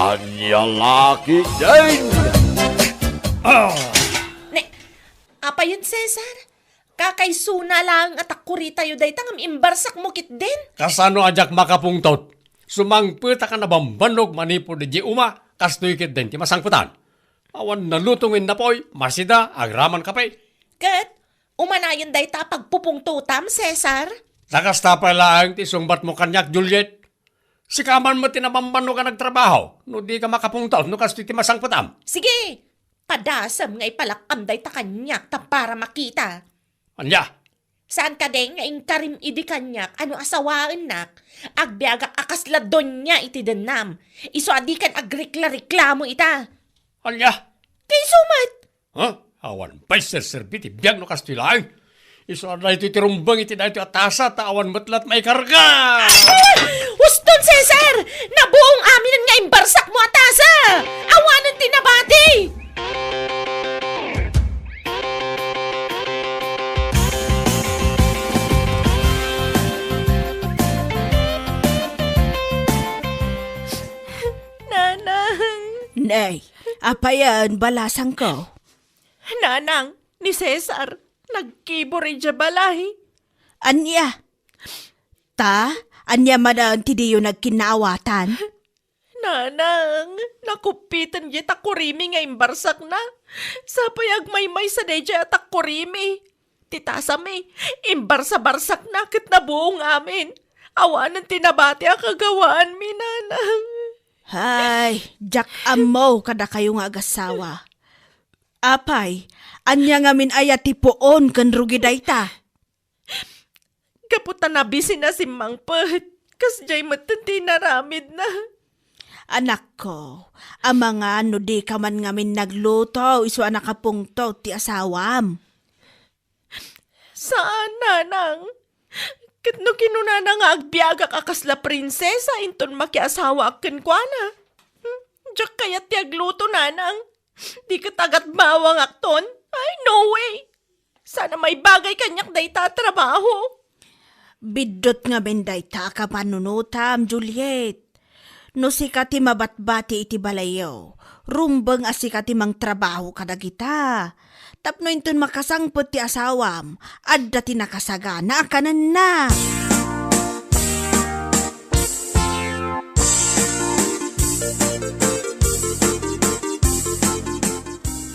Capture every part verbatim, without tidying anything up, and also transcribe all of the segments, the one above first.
Ania la ketdin? Ah! Ne, apayen, Cesar? Kakaisuna laeng a takkuritayo dayta ngem imbarsakmo ketdin? Kasano a diak makapungtot? Sumangpetak a nabambannog manipud idiay uma, kastoy ketdin ti masangpetan. Awan naluto nga innapoy, masida, agraman kape. Ket, umanayon dayta a pagpupungtotam, Cesar? Ta kasta pay laeng ti isungbatmo kaniak, Juliet. Sika man met ti nabambannog a nagtrabaho, no dika makapungtot no kastoy ti masangpetam. Sige, padasem nga ipalakkam dayta kaniak ta para makita. Ania? Saan kadi nga inkarim idi kaniak a no asawaennak, agbiagak a kasla donia iti dennam. Isu a dikan agrekla-reklamo ita. Ania? Kayso met! Ha? Awan pay serserbi ti biag no kastoy laeng. Isu a daytoy ti rumbeng iti daytoy a tasa ta awan met la't maikarga. Ah! Uston, Cesar! Nabuong aminen nga imbarsakmo a tasa! Awanen ti nabati! Nanang! Nay, apayen, balasangko? Nanang, ni Cesar, nagkibor idiay balay. Ania? Ta, ania manen ti diyo nagkinnaawatan? Nanang, nakuppiten diay takkurimi nga imbarsakna. Sapay agmaymaysa daydiay a takkurimi. Ti tasami, imbarsa-barsakna ket nabuong amin. Awanen ti nabati a kagawaanmi, Nanang. Hay, diak ammo kadakayo nga agassawa. Apay, ania ngamin aya ti puon ken rugi dayta? Gapu ta nabisina simmangpet, kasdiay metten ti inaramidna. Anakko, amangan no dika man ngamin nagluto isu a nakapungtot ti asawam. Saan, Nanang. Ket no kinunana nga agbiagak a kasla prinsesa inton makiasawaak kenkuana. Hmm, diak kayat ti agluto, Nanang. Di ket agatbawangakton. Ay, no way. Sana maibagay kaniak dayta a trabaho. Biddut ngamin dayta a kapanunotam, Juliet. No sika ti mabatbati iti balayyo, rumbeng a sika ti mangtrabaho kadagita. Tapno inton makasangpet ti asawam, adda ti nakasagana a kanenna.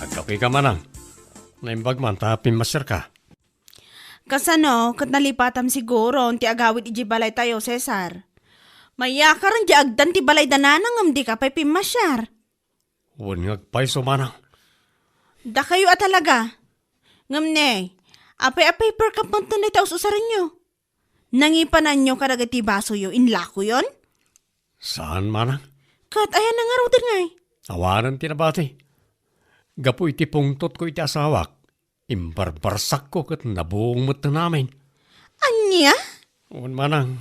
Agkapeka, Manang. Naimbag man ta pimmasiarka. Kasano, ket nalipatam siguro ti agawid idiay balaytayo, Cesar? Mayakaren diay agdan ti balayda, Nanang, ngem dika pay pimmasiar. Wen nga agpayso, Manang. Dakayo a talaga. Ngem ne, apay a paper cup metten dayta us-usarenyo? Nangipananyo kadagiti basoyo, inlakoyon? Saan, Manang. Ket aya nangaruden ngay? Awanen ti nabati. Gapu iti pungtotko iti asawak, imbarbarsakko ket nabuong metten amin. Ania? Wen, Manang,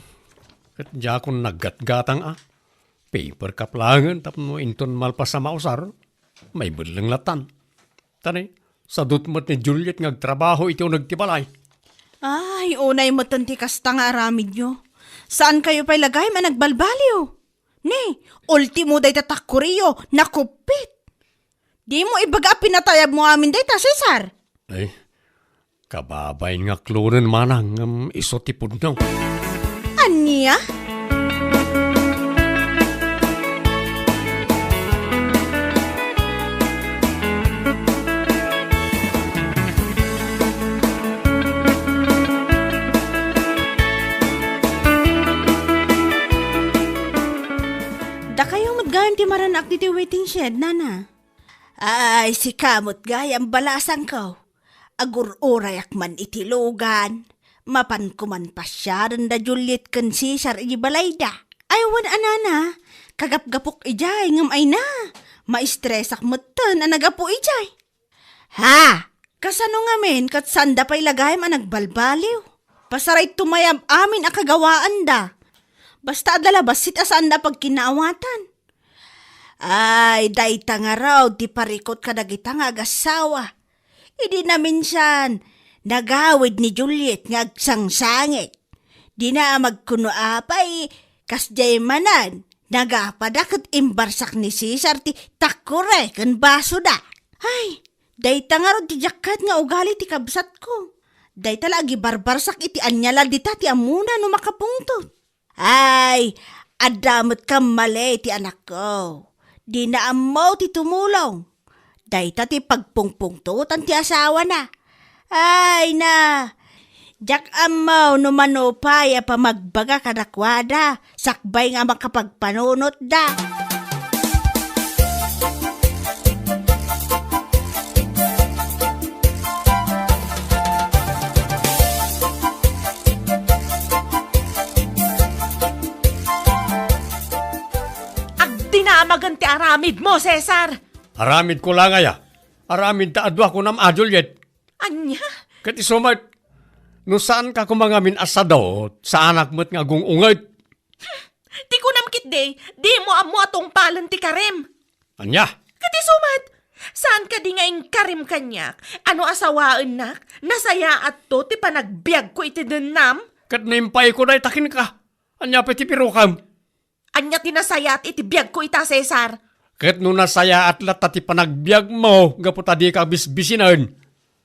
ket diakon naggatgatang a. Paper cup laengen tapno inton malpas a mausar, maibelleng lattan. Ta ne, sadut met ni Juliet nga agtrabaho iti uneg ti balay. Ay, unay metten ti kasta nga aramidyo. Saankayo pay la gayam a nagbalbaliw? Ne, ultimo dayta takkuriyo, nakuppit. Dimo ibaga a pinatayabmo amin dayta, Cesar? Ay, kababain nga klonen, Manang, ngem isu ti pudno. Ania? Dakayo met gayam ti maran-ak ditoy waiting shed, Nana. Ay, sika met gayam, balasangko. Agur-urayak man iti lugan. Mapanko man pasiaren da Juliet ken Cesar iti balayda. Ay, wen a, Nana, kagapgapok idiay, ngem ay na, maistresak metten a nagapu idiay. Ha? Kasano ngamin ket saanda pay la gayam a nagbalbaliw? Pasarayto mayam amin a kagawaanda. Basta adda la bassit a saanda a pagkinnaawatan. Ay, dayta ngarud ti parikut kadagita nga agassawa. Idi naminsan, nagawid ni Juliet nga agsangsangit. Dina a magkuno apay, kasdiay manen, Nagapada ket imbarsak ni Cesar ti takkore ken basoda. Ay, dayta ngarud ti diak kayat nga ugali ti kabsatko. Dayta la agibarbarsak iti ania la dita ti ammona no makapungtot. Ay, adda met kammali ti anakko. Dina ammo ti tumulong. Dayta ti pagpungpungtotan ti asawana. Ay na, diak ammo no mano pay a pamagbaga kadakuada, sakbay nga makapagpanunotda. Agdinamagen ti aramidmo, Cesar! Aramidko la ngay a. Aramid ta adu a kunam a, Juliet. Ania? Ket isu met, no saanka koma ngamin a sadot, saanak met nga agung-unget. Ti kunam ketdi, dimo ammo a tungpalen ti karim. Ania? Ket isu met, saan kadi nga inkarim kaniak a no asawaennak, nasayaatto ti panagbiagko iti dennam? Ket no impayko dayta kenka, ania pay ti pirukam? Ania ti nasayaat iti biagko ita, Cesar? Ket no nasayaat latta ti panagbiagmo gapu ta dika bisbisinen,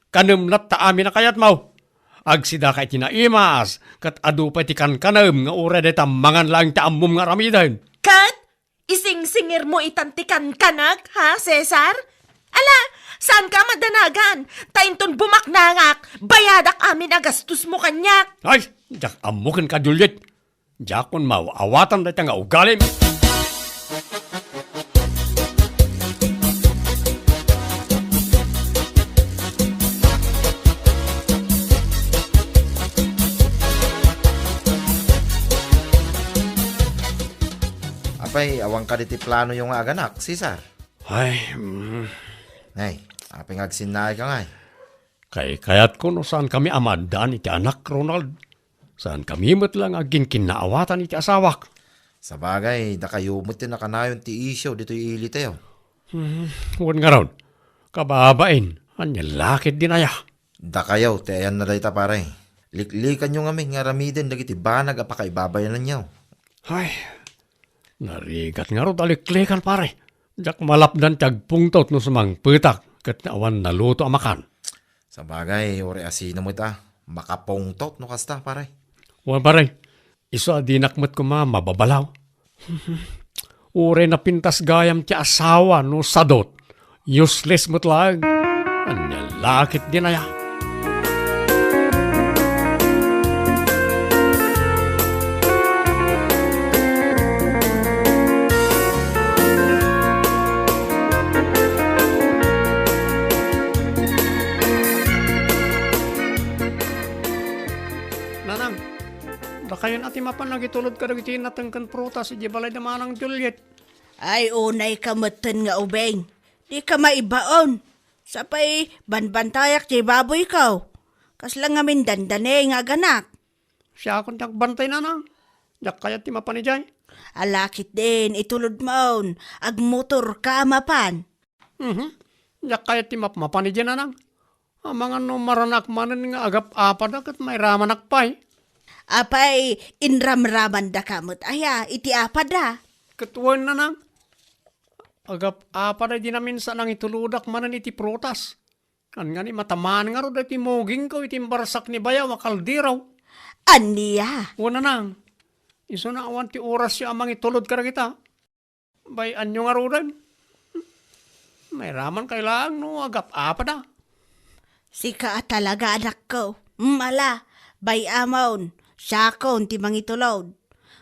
kanem latta amin a kayatmo. Agsidaka iti naimas, ket adu pay ti kankanem nga uray dayta mangan laeng ti ammom nga aramiden. Ket isingsingirmo itan ti kankanek, ha, Cesar? Ala, saanka a madanagan, ta inton bumaknangak, bayadak amin a gastosmo kaniak. Ay, diak ammo kenka, Juliet. Diakon maaw-awatan dayta nga ugalim. Apay, awan kadi ti planoyo nga aganak, Cesar? Ay, mm. Ay, apay nga agsinnaayka ngay? Kaykayatko no saankami a maaddaan iti anak, Ronald. Saankami met la nga agkinkinnaawatan iti asawak. Sabagay, dakayo met ti nakanayon ti isyu ditoy ilitayo. Hmm, wen ngarud, kababain, ania la ketdin aya? Dakayo ti ayanna dayta, pare. Liklikanyo ngamin nga aramiden dagiti banag a pakaibabayananyo. Ay, narigat ngarud a liklikan, pare. Diak malapdan ti agpungtot no sumangpetak ket awan naluto a makan. Sabagay, uray a sino met a makapungtot no kasta, pare. Wen, pare, isu a dinak met koma mababalaw. Uray napintas gayam ti asawa no sadot, useless met laeng. Ania la ketdin aya? Nanang, dakayon a ti mapan agitulod kadagiti nateng ken prutas idiay balay da Manang Juliet. Ay, unayka metten nga ubing. Dika maibaon. Sapay, banbantayak ti baboyko. Kasla ngamin dandani nga aganak. Siakon ti agbantay, nanang. Diak kayat ti mapan idiay. Ala ketdin, itulodmon. Agmotorka a mapan. Mhm. Diak kayat ti mapmapan idiay, nanang. Amangan no maranak manen nga agap-apada ket mairamanak pay. Apay, inramramandaka met aya iti apada? Ket wen, nanang. Agap-apada idi naminsan a nangitulodak manen iti prutas. Ngani, matamaan ngarud daytoy mugingko iti imbarsak ni bayaw a kaldero. Ania? Wen, nanang. Isuna awan ti orasyo a mangitulod kadagita. Bay-anyo ngaruden. Mairamankayo laeng no agap-apada. Sika a talaga, anakko. Mm, ala, bay-amon, siakon ti mangitulod.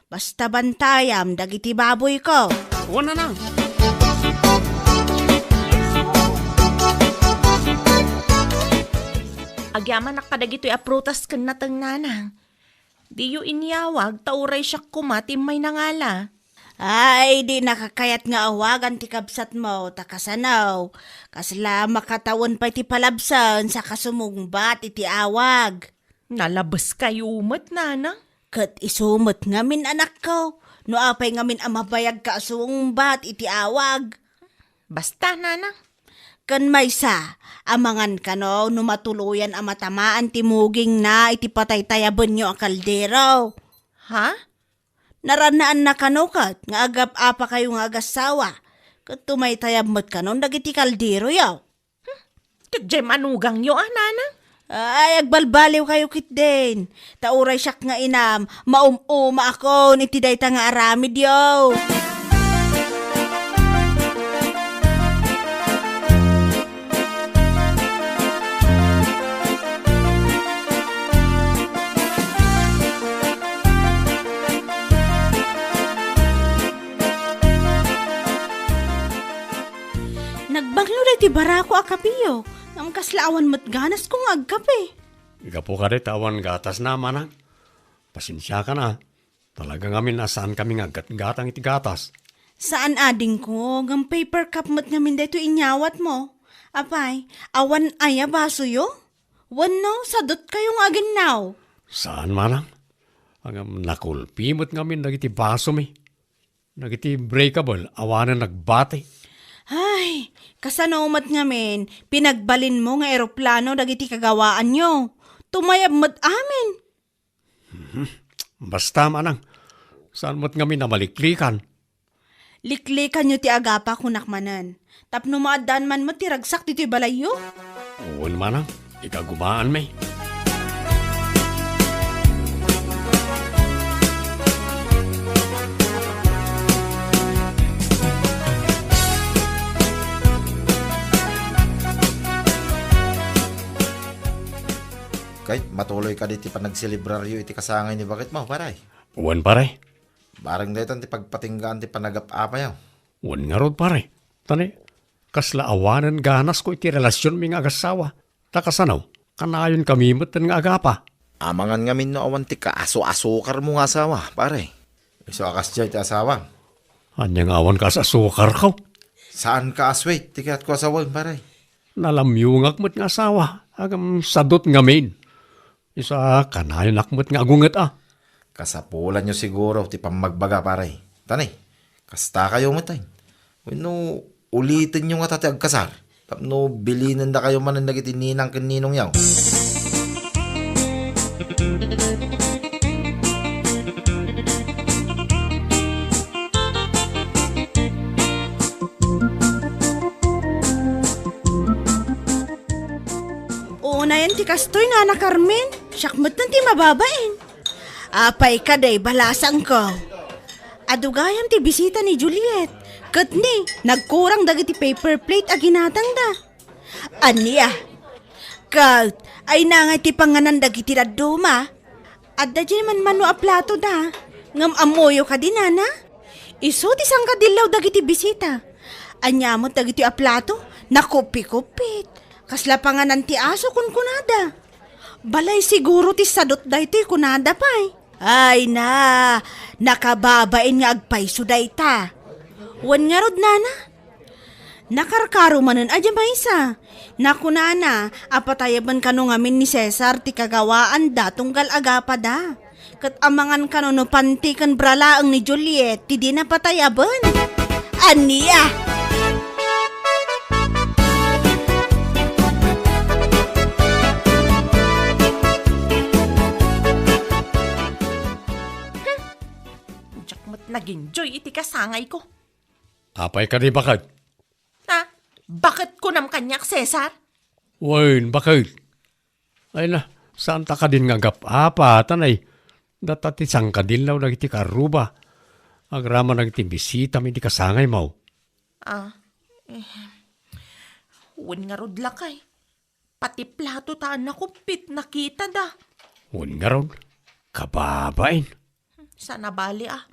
Basta bantayam dagiti baboyko. Wen, nanang. Agyamanak kadagitoy a prutas ken nateng, nanang. Diyo inyawag ta uray siak koma ti immay nangala. Ay, dinaka kayat nga awagan ti kabsatmo, ta kasano? Kasla makatawen pay ti palabsen sa kasumungbat iti awag. Nalabeskayo met, nanang. Ket isu met ngamin, anakko, no apay ngamin a mabayagka a sumungbat iti awag. Basta, nanang. Ken maysa, amangan kano no matuloyan a matamaan ti mugingna iti pataytayabenyo a kaldero. Ha? Narannaanna kano ket nga agap-apakayo nga agassawa, ket tumaytayab met kanon dagiti kalderoyo. Ket diay manugangyo a, nanang? Ay, agbalbaliwkayo ketdin. Ta uray siak nga inam, maum-umaakon iti dayta nga aramidyo. Nagbanglo daytoy barako a kapeyo, ngem kasla awan met ganasko nga agkape. Gapu kadi ta awan gatasna, manang. Pasensiakan a. Talaga ngamin a saankami nga aggatgatang iti gatas. Saan adingko, ngem paper cup met ngamin daytoy inyawatmo. Apay, awan aya basoyo? Wenno, sadutkayo nga aginnaw? Saan, manang. Ngem nakulpi met ngamin dagiti basomi. Dagiti breakable, awanen nagbati. Ay, kasano met ngamin, pinagbalinmo nga eroplano dagiti kagawaanyo? Tumayab met amin. Mhm. Basta, manang, saan met ngamin a maliklikan? Liklikanyo ti agapa, kunak manen. Tapno maaddaan man met ti ragsak ditoy balayyo? Wen, manang, ikagumaanmi. Kay, matuloy kadi ti panagselebraryo iti kasangay ni baketmo, pare? Wen, pare. Bareng daytan ti pagpatinggaan ti panagap-apayo. Wen ngarud, pare. Tani, kasla awanen ganasko iti relasionmi nga agassawa. Ta kasano, kanayonkami metten nga agapa. Amangan ngamin no awan ti kaasu-asukarmo nga asawa, pare. Isu a kasdiay ti asawam. Ania nga awan kaasu-asukarko? Saan ka a sweet ti kayatko a sawen, pare. Nalamyongak met nga asawa, ngem sadut ngamin. Isu a kanayonak met nga agunget a. Kasapulanyo siguro ti pammagbaga, pare. Tani, kastakayo met ay. Wenno, ulitenyo ngata ti agkasar. Tapno bilinendakayo manen dagiti ninang ken ninongyo. Unayen ti kastoy, Nana Carmen. Siak metten ti mababain. Apay kadi, balasangko. Adu gayam ti bisita ni Juliet. Ket ni, nagkurang dagiti paper plate a ginatangda. Ania? Ket, ay nangay ti panganan dagiti dadduma? Adda diay manmano a plato da. Ngem ammoyo kadi, Nana? Isu ti sangkadillaw dagiti bisita. Ania met dagiti a plato? Nakuppi-kuppit. Kasla panganan ti aso, kunkunada. Balay siguro ti sadut daytoy, kunada pay. Ay na, nakababain nga agpayso dayta. Wen ngarud, Nana? Nakarkaro manen a diay maysa. Nakunana a patayaben kano ngamin ni Cesar ti kagawaanda tunggal agapada. Ket amangan kano no panti ken bra laeng ni Juliet ti dina patayaben. Ania? Diak met nag-enjoy iti kasangayko. Apay kadi, baket? Ha? Baket kunam kaniak, Cesar? Wen, baket? Ay na, saanta kadin nga agap-apa, tanay. Data ti sangkadillaw dagiti karruba. Agraman dagiti bisitami iti kasangaymo. Ah, eh, wen ngarud, lakay. Pati plato ta a nakuppit, nakitada. Wen ngarud, kababain. Saan a bali a,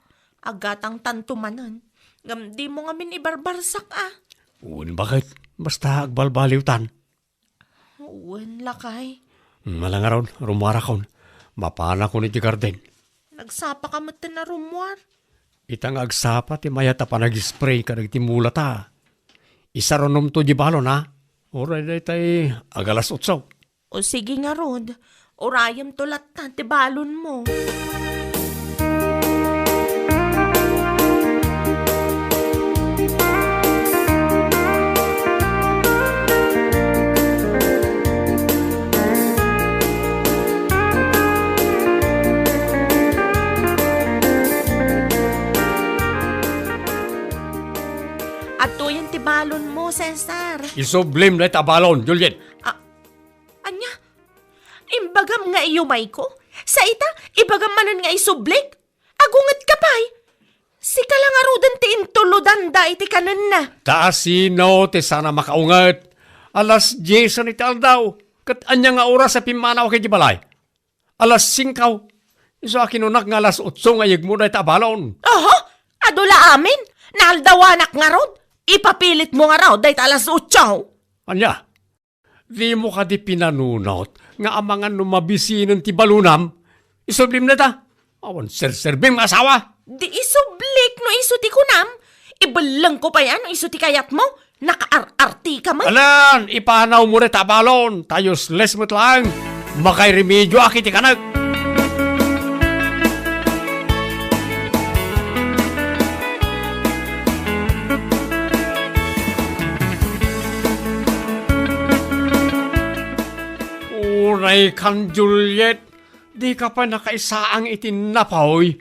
agatangtanto manen. Ngem dimo ngamin ibarbarsak a. Wen, baket? Basta agbalbaliwtan. Wen, lakay. Ala ngarud, rummuarakon. Mapanakon iti garden. Nagsapaka metten a rummuar. Ita nga agsapa ti mayat a panag-spray kadagiti mulata. Isarunomto di balon, a? Uray daytay agalas otso. O sige ngarud, urayemto latta ti balonmo. Adtoyen ti balonmo, Cesar. Isublim dayta a balon, Juliet. A-, ania? Imbagam nga iyumayko? Sa ita, ibagam manen nga isublik? Agungetka pay? Sika la ngaruden ti intulodanda iti kanenna. Ta asino ti saan a makaunget? Alas diesen iti aldaw, ket ania nga oras a pimmanawak idiay balay? Alas singko. Isu a kinunak nga alas otso nga iyegmo dayta a balon. Oho, adu la amin. Naaldawanak ngarud. Ipapilitmo ngarud dayta alas otso. Ania? Dimo kadi pinanunot nga amangan no mabisinen ti balonam? Isublim dayta. Awan serserbim nga asawa. Di isublik no isu ti kunam. Ibellengko pay a no isu ti kayatmo. Nakaar-artika met. Alan, ipanawmo dayta a balon, ta useless met laeng. Makairemedioak iti kanek. Unaykan, Juliet, dika pay nakaisaang iti napoy.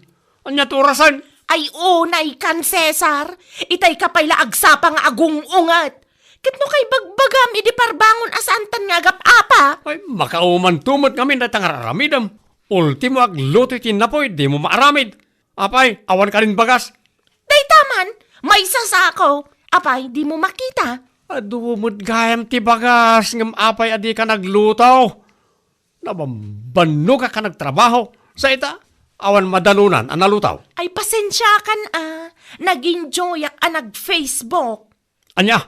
Ania ti orasen? Ay, unaykan, Cesar. Itayka pay la agsapa nga agung-unget. Ket no kaibagbagam idi parbangon a saantan nga agap-apa. Ay, makaumanto met ngamin dayta nga ar-aramidem. Ultimo, agluto iti napoy, dimo maaramid. Apay, awan kadin bagas? Dayta man, maysa sako. Apay, dimo makita? Adu met gayam ti bagas, ngem apay a dika nagluto? Nabambannogak a nagtrabaho. Sa ita, awan madanunan a nalutaw. Ay, pasensiakan a. Nag-enjoyak a nag-Facebook. Ania?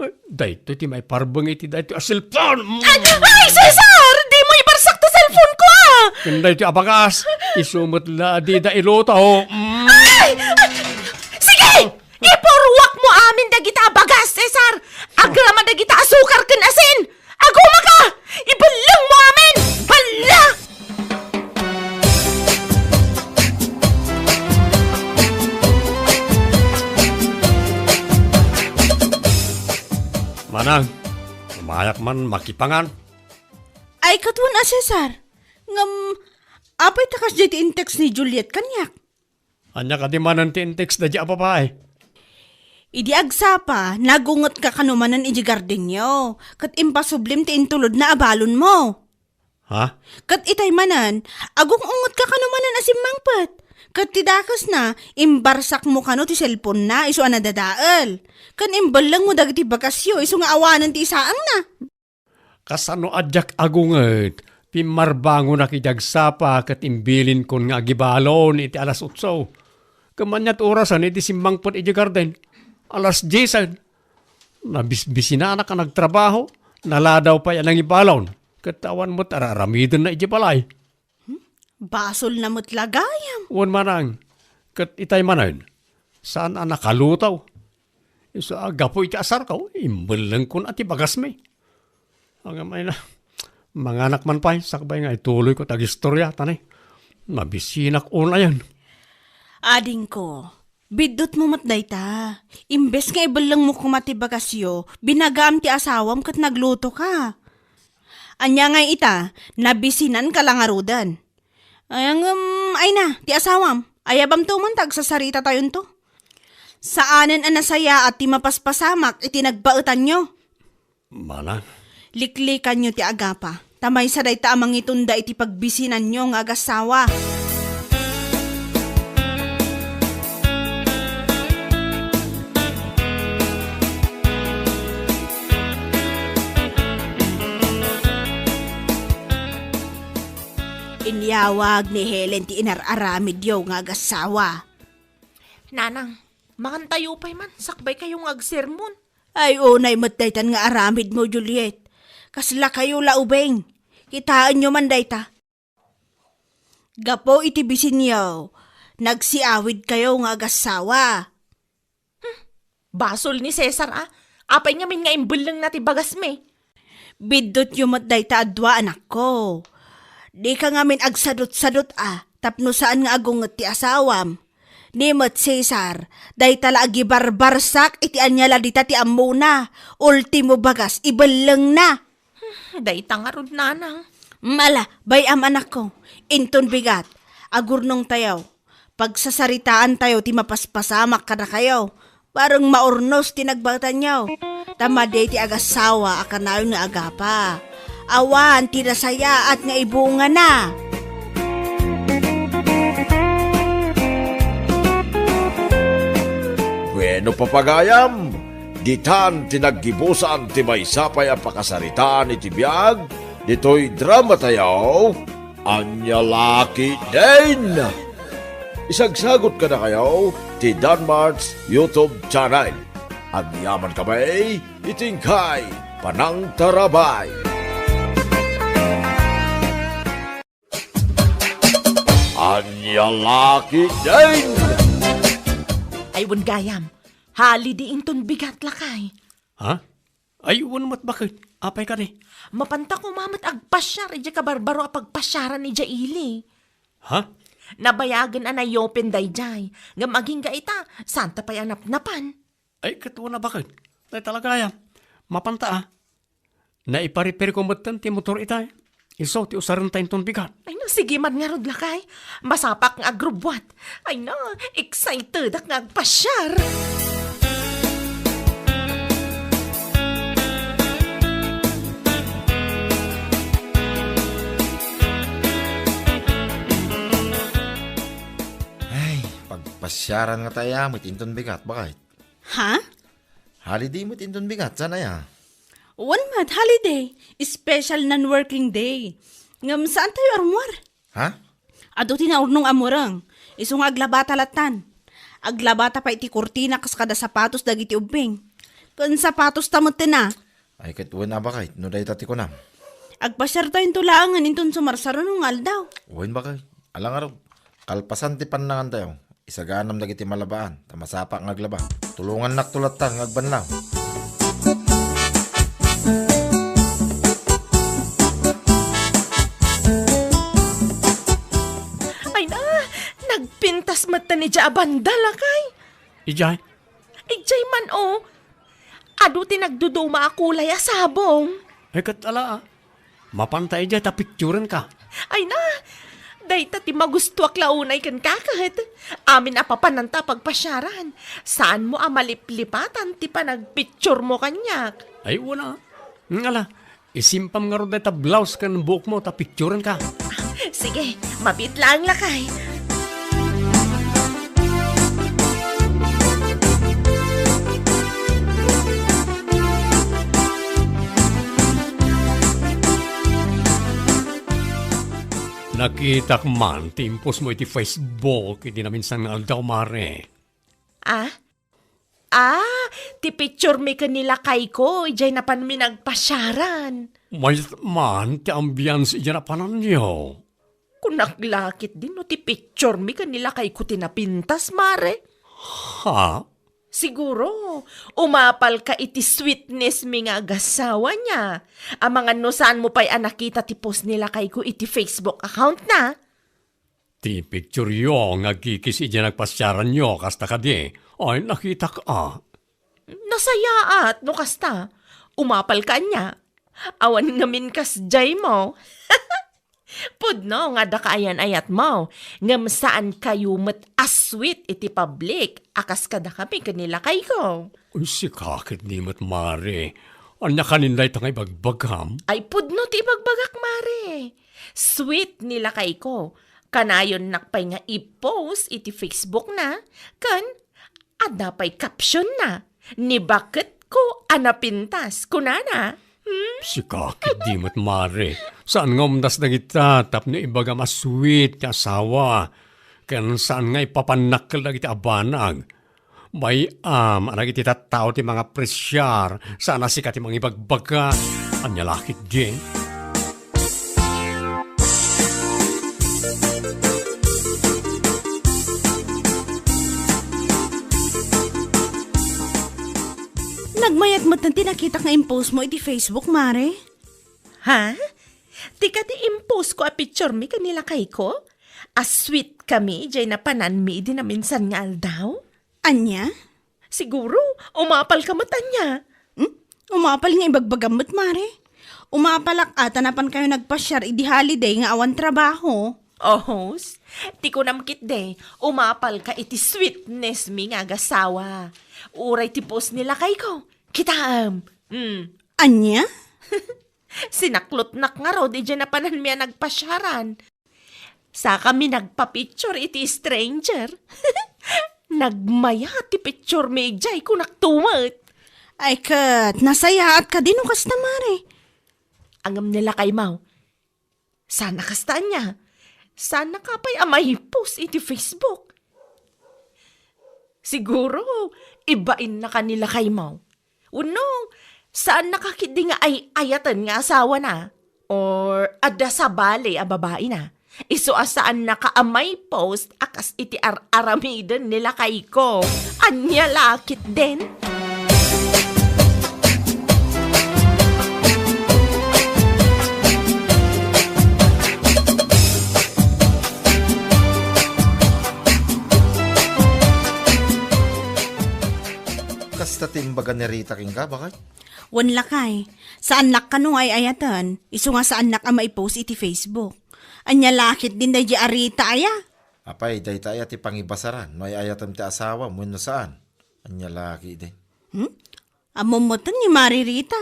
Eh, daytoy ti maiparbeng iti daytoy a cellphone. Mm. Ay, ay, Cesar! Dimo ibarsak ti cellphone ko, a! Ken daytoy a bagas, isu met la a dida iluto. Mm. Ay! Sige! Ipuruakmo amin dagita a bagas, Cesar! Agraman dagita a sukar ken asin! Agumaka! Ibellengmo amin! Balla! Manang, umayak man makipangan. Ay, ket wen a, Cesar. Ngem, apay ta kasdiay ti in-text ni Juliet kaniak? Ania kadi manen ti in-text daydiay a babai? Idi agsapa, nagungetka kano manen idiay gardenyo, ket impasublim ti intulodna a balonmo. Ha? Ket itay manen, agung-ungetka kano manen a simmangpet. Ket ti dakesna, imbarsakmo kano ti cellphone-na isu a nadadael. Ken imbellengmo dagiti bagasyo isu nga awanen ti isaangna. Kasano a diak agunget, pimmarbangonak idi agsapa ket imbilinkon nga agibalon iti alas otso. Ngem ania ti orasen idi simmangpet idiay garden? Alas diesen. Nabisbisinanak a nagtrabaho, naladaw pay a nangibalon, ket awan met ar-aramidenna idiay balay. Hmm? Basolna met la gayam. Wen manang, ket itay manen, saan a nakalutaw. Isu a gapu iti asarko, imbellengkon a ti bagasmi. Ngem ay na, manganak man pay, sakbay nga ituloyko ti agistoria, ta ne, mabisinak unayen. Adingko, biddutmo met dayta. Imbes nga ibellengmo koma ti bagasyo, binagaam ti asawam ket naglutoka. Ania ngay ita, nabisinanka la ngaruden. Ay, ngem, ay na, ti asawam, ayabamto man ta agsasaritatayon to. Saanen a nasayaat ti mapaspasamak iti nagbaetanyo. Manang? Liklikanyo ti agapa, ta maysa dayta a mangitunda iti pagbisinanyo nga agassawa. Inyawag ni Helen ti inar-aramidyo nga agassawa. Nanang, mangantayo pay man, sakbay kayo nga agsermon. Ay, unay met daytan nga aramidmo, Juliet. Kasla kayo la ubing. Kitaenyo man dayta. Gapu iti bisinyo, nagsiawid kayo nga agassawa. Hmm, basol ni Cesar, a. Apay ngamin nga imbellengna ti bagasmi? Biddutyo met dayta a dua, anakko. Dika ngamin agsadutsadut, a, tapno saan nga agunget ti asawam. Ni met Cesar, dayta la agibarbarsak iti ania la dita ti ammona. Ultimo bagas, ibellengna. Hmm, dayta ngarud, nanang. Mala, bay-am, anakko. Inton bigat, agurnongtayo. Pagsasaritaantayo ti mapaspasamak kadakayo. Bareng maurnos ti nagbaetanyo, ta madi ti agasawa a kanayon nga agapa. Awan ti nasayaat nga ibungana. Bueno, papagayam, ditan ti naggibusan ti maysa pay a pakasaritaan iti biag ditoy dramatayo. Ania la ketdin! Isagsagot kadakayo ti Danmart's YouTube channel. Agyaman kami iti inkay panangtarabay. Ania la ketdin! Ay, wen gayam. Holiday inton bigat, lakay. Ha? Ay, wen met, baket. Apay kadi? Mapanta koma met agpasiar idiay kabarbaro a pagpasiaran idiay ili. Ha? Nabayagen a nayopen daydiay. Ngem agingga ita, saanta pay a napnapan. Ay, ket wen a, baket. Dayta la gayam. Mapanta a. Naiparepairko metten ti motor itay. Isu ti usarenta inton bigat. Ay, no, sige man ngarud, lakay. Masapak nga agrubbuat. Ay, no, excitedak nga agpasiar. Ay, pagpasiaran nga tayo, met inton bigat, baket. Ha? Holiday met inton bigat, saan aya? Wen met, holiday. Special non-working day. Ngem saan tayo armuar? Ha? Adu ti naurnong a mureng. Isu nga aglabata lattan. Aglabata pay iti kurtina kas kada sapatos dagiti ubbing. Ken sapatos ta metten a. Ay, ket wen a, baket, no dayta ti kunam. Agpasiar tayo into laengen inton sumarsaruno nga aldaw. Wen, baket. Ala ngarud, kalpasan ti pannangan tayo. Isaganam dagiti malabaan, ta masapak nga aglaba. Tulongannakto lattan nga agbanlaw. Ay na, nagpintas met ta ni Dia a banda, lakay. Idiay? Idiay man, oh. Adu ti nagduduma a kulay a sabong. Ay, ket ala, ah. Mapanta idiay ta picturenka. Ay na, dayta ti magustuak la unay kenka ket. Amin a papananta a pagpasiaran. Saanmo a maliplipatan ti panagpicturemo kaniak. Ay, wen a. Ngala, isimpam ngarud dayta blouse ken buokmo ta picturenka. Sige, mabiit laeng, lakay. Nakitak man ti impostmo iti Facebook iti naminsan nga aldaw, mare. Ah? Ah, ti picturemi ken ni lakayko idiay napanmi nagpasiaran. Mayat man ti ambiance idiay napananyo. Kunak la ketdi no ti picturemi ken ni lakayko ti napintas, mare. Ha? Siguro, umapalka iti sweetnessmi nga agasawa niya. Amangan no saanmo pay a nakita ti post ni lakayko iti Facebook account na. Ti pictureyo nga agkikis idiay nagpasiaranyo, kasta kadi? Ay, nakitak a. Nasayaat no kasta. Umapalka ania? Awan ngamin kasdiaymo. Pudno nga adda kaayan-ayatmo, ngem saankayo met a sweet iti public a kas kadakami ken ni lakayko. Uy, sika ketdi met, mare. Ania kanin dayta nga ibagbagam? Ay, pudno ti ibagbagak, mare. Sweet ni lakayko. Kanayonnak pay nga i-post iti Facebook na, ken adda pay caption na, "Ni baketko a napintas," kunana. Hmm? Sika ketdi met, mare. Saan nga umdas dagita tapno ibagam a sweet ti asawa. Ken saan nga ipapannak dagiti abanag. Bay-am a dagiti tattao ti mangapresiar, saan a sika ti mangibagbaga. Ania la ketdi? Nagmayat met ti nakitak nga impost mo iti Facebook, mare. Ha? Ti kadi impost ko a picture mi ken ni lakay ko? A sweet kami, jay napanan mi idi naminsan nga aldaw? Ania? Siguro, umapal ka met ania. Hmm? Umapal nga ibagbagam met, mare. Umapalak a ta napan kayo nagpasiar idi holiday nga awan trabaho. Ohos, ti kunam ketdi, umapalka iti sweetness mi nga agasawa. Uray ti post ni lakayko. Kitaem. Mm. Ania? Sinaklotnak ngarud idiay napananmi a nagpasiaran. Sakami nagpa-picture iti stranger. Nagmayat ti picture mi idiay, kunak tumet. Ay ket, nasayaat kadi no kasta, Mare? Ngem ni lakaymo, saan a kasta ania? Saannaka pay a maipost iti Facebook? Siguro, ibainnaka ni lakaymo. Wenno, saannaka ketdi nga ay-ayaten nga asawana? Or adda sabali a babaina? Isu a saannaka a maipost a kas iti ar-aramiden ni lakayko. Ania la ketdin? Kasta ti imbaga ni Rita kenka, baket? Wen lakay, saannak kano nga ay-ayaten, isu nga saannak a maipost iti Facebook. Ania la ketdin daydi a Rita aya? Apay, dayta aya ti pangibasaran no ay-ayatem ti asawam wenno saan? Ania la ketdin? Hmm? Ammom metten ni Mare Rita.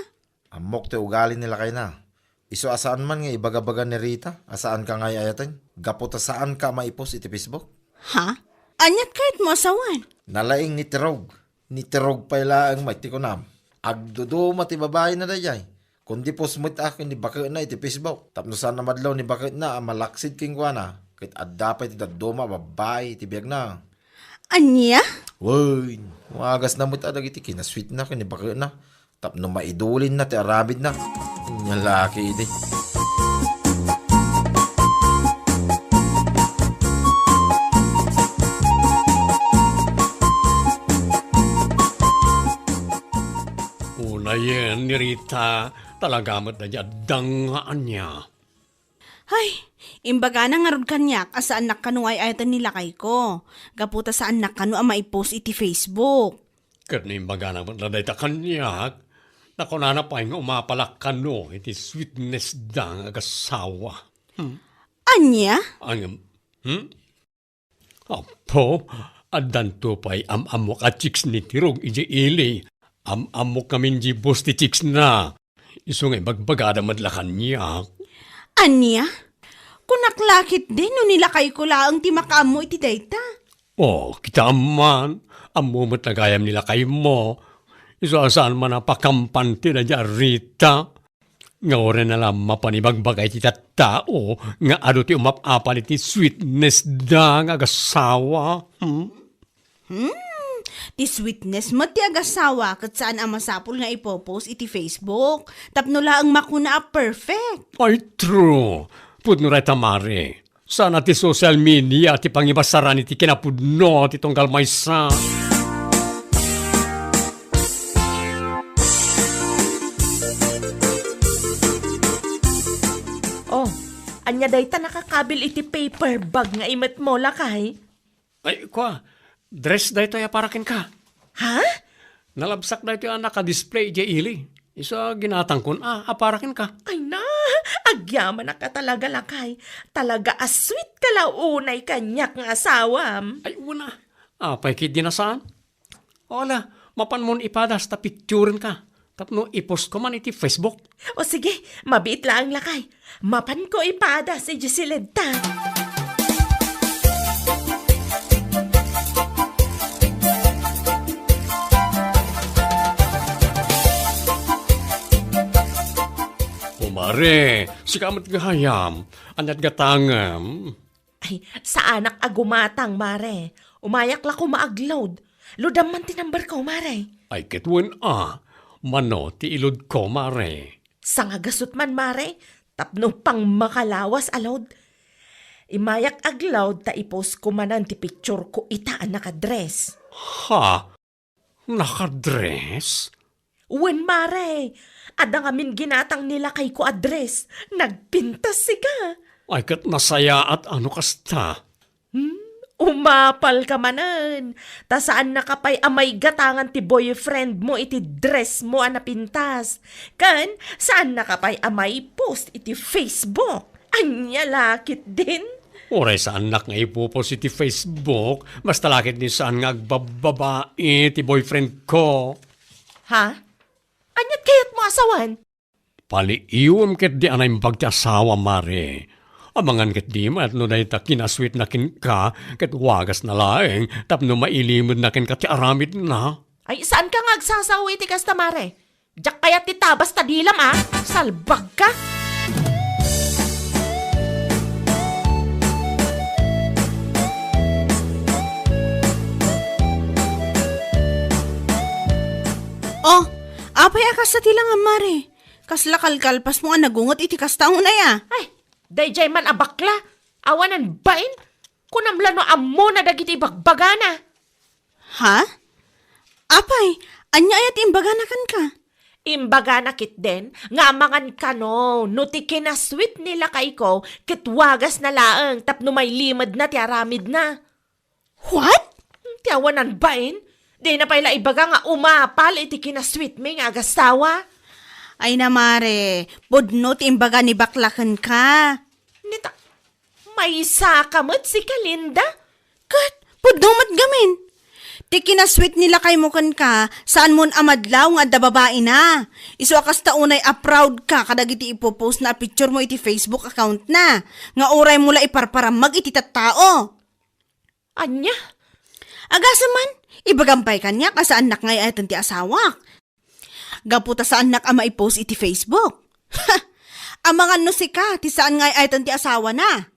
Ammok ti ugali ni lakayna. Isu a saan man nga ibagabaga ni Rita a saanka nga ay-ayaten gapu ta saanka a maipost iti Facebook. Ha? Aniat kayatmo a sawen? Nalaing ni Tirog. Ni Tirog pay laeng met ti kunam. Agduduma ti babaina daydiay. Kundi post met a ken ni baketna iti Facebook. Tapno saan a madlaw ni baketna a malaksid kenkuana, ket adda pay ti dadduma a babbai iti biagna. Ania? Wen, wagasna met a dagiti kinasweetna ken ni baketna. Tapno maidulinna ti aramidna. Ania la ketdi. Unayen ni Rita, talaga met daydi adda nga ania. Hay, imbagana ngarud kaniak a saannak kano nga ay-ayaten ni lakayko, gapu ta saannak kano a maipost iti Facebook. Ket no imbagana met la dayta kaniak, nakunana pay nga umapalak kano iti sweetness da nga agasawa. Hmm. Ania? Ang, hmm? Apo, addanto pay am-ammok a chicks ni Tirog idiay ili. Am-ammok ngamin di boss ti chicksna. Isu nga ibagbagada met la kaniak. Ania? Kunak la ketdi no ni lakayko laeng ti makaammo iti dayta. Oh, kitaem man, ammo met la gayam ni lakaymo. Isu a saan man a pakampante daydi a Rita. Nga uray na la mapan ibagbaga iti tattao nga adu ti umap-apal iti sweetness da nga agasawa. Hmm? Hmm, ti sweetness met ti agasawa ket saan a masapul nga ipopost iti Facebook tapno laeng makuna a perfect. Ay, true. Pudno dayta, Mare. Saan a ti social media ti pangibasaran iti kinapudno ti tunggal maysa. Oh, ania dayta nakakabil iti paper bag nga imetmo, lakay? Ay, kua, dress daytoy a para kenka. Ha? Nalabsak daytoy a naka-display idiay ili. Isu a ginatangkon a, a para kenka. Ay na, agyamanak a talaga, lakay. Talaga a sweet ka la unay kaniak nga asawam. Ay, una. Apay ketdi a saan? O ala, mapanmon ipadas ta picturenka. Tapno ipostko man iti Facebook. O sige, mabiit laeng, lakay. Mapanko ipadas idiay siledta. O Mare, sika met gayam. Ania't gatangem? Ay, saanak a gumatang, Mare. Umayak la koma agload. Loadam man ti number ko, Mare. Ay, ket wen a. Mano ti iloadko, Mare? Sangagasut man, Mare. Tapno pangmakalawas a load. Imayak agload ta ipostko manen ti pictureko ita a nakadress. Ha? Nakadress? Wen, Mare. Adda ngamin ginatang ni lakayko a dress. Nagpintas sika. Ay, ket nasayaat a no kasta. Hmm? Umapalka manen. Ta saannaka pay a maigatangan ti boyfriendmo iti dressmo a napintas. Ken saannaka pay a maipost iti Facebook. Ania la ketdin? Uray saannak nga ipopost iti Facebook, basta la ketdi saan nga agbabbabai ti boyfriend ko. Ha? Aniat kayatmo a sawen? Paliiwem ketdi a naimbag ti asawa, Mare. Amangan ketdi met no dayta kinasweetna kenka ket wagasna laeng tapno mailimedna kenka ti aramidna. Ay, saanka nga agsasao iti kasta, Mare? Diak kayat ti tabas ta dilam, a? Salbagka! Oh, apay a kasta ti langam, Mare? Kasla kalkalpasmo a nagunget iti kasta unay, a? Ay, daydiay man a bakla. Awanan bain. Kunam la no ammona dagiti ibagbagana. Ha? Apay, ania aya ti imbagana kenka? Imbagana ketdin nga amangan kano no ti kinasweet ni lakayko ket wagasna laeng tapno mailimedna ti aramidna. What? Ti awanan bain? Dina pay la ibaga nga umapal iti kinasweetmi nga agasawa. Ay na, Mare, pudno ti imbaga ni bakla kenka. Nita, maysaka met sika, Linda? Ket, pudno met gamin. Ti kinasweet ni lakaymo kenka, saanmon a madlaw nga adda babaina. Isu a kasta unay a proud ka kadagiti ipopost na a picture mo iti Facebook account na, nga uray mo la iparparammag iti tattao. Ania? Agasem man, ibagam pay kaniak a saannak nga ay-ayaten ti asawak. Gapu ta saannak a maipost iti Facebook. Amangan no sika ti saan nga ay-ayaten ti asawana.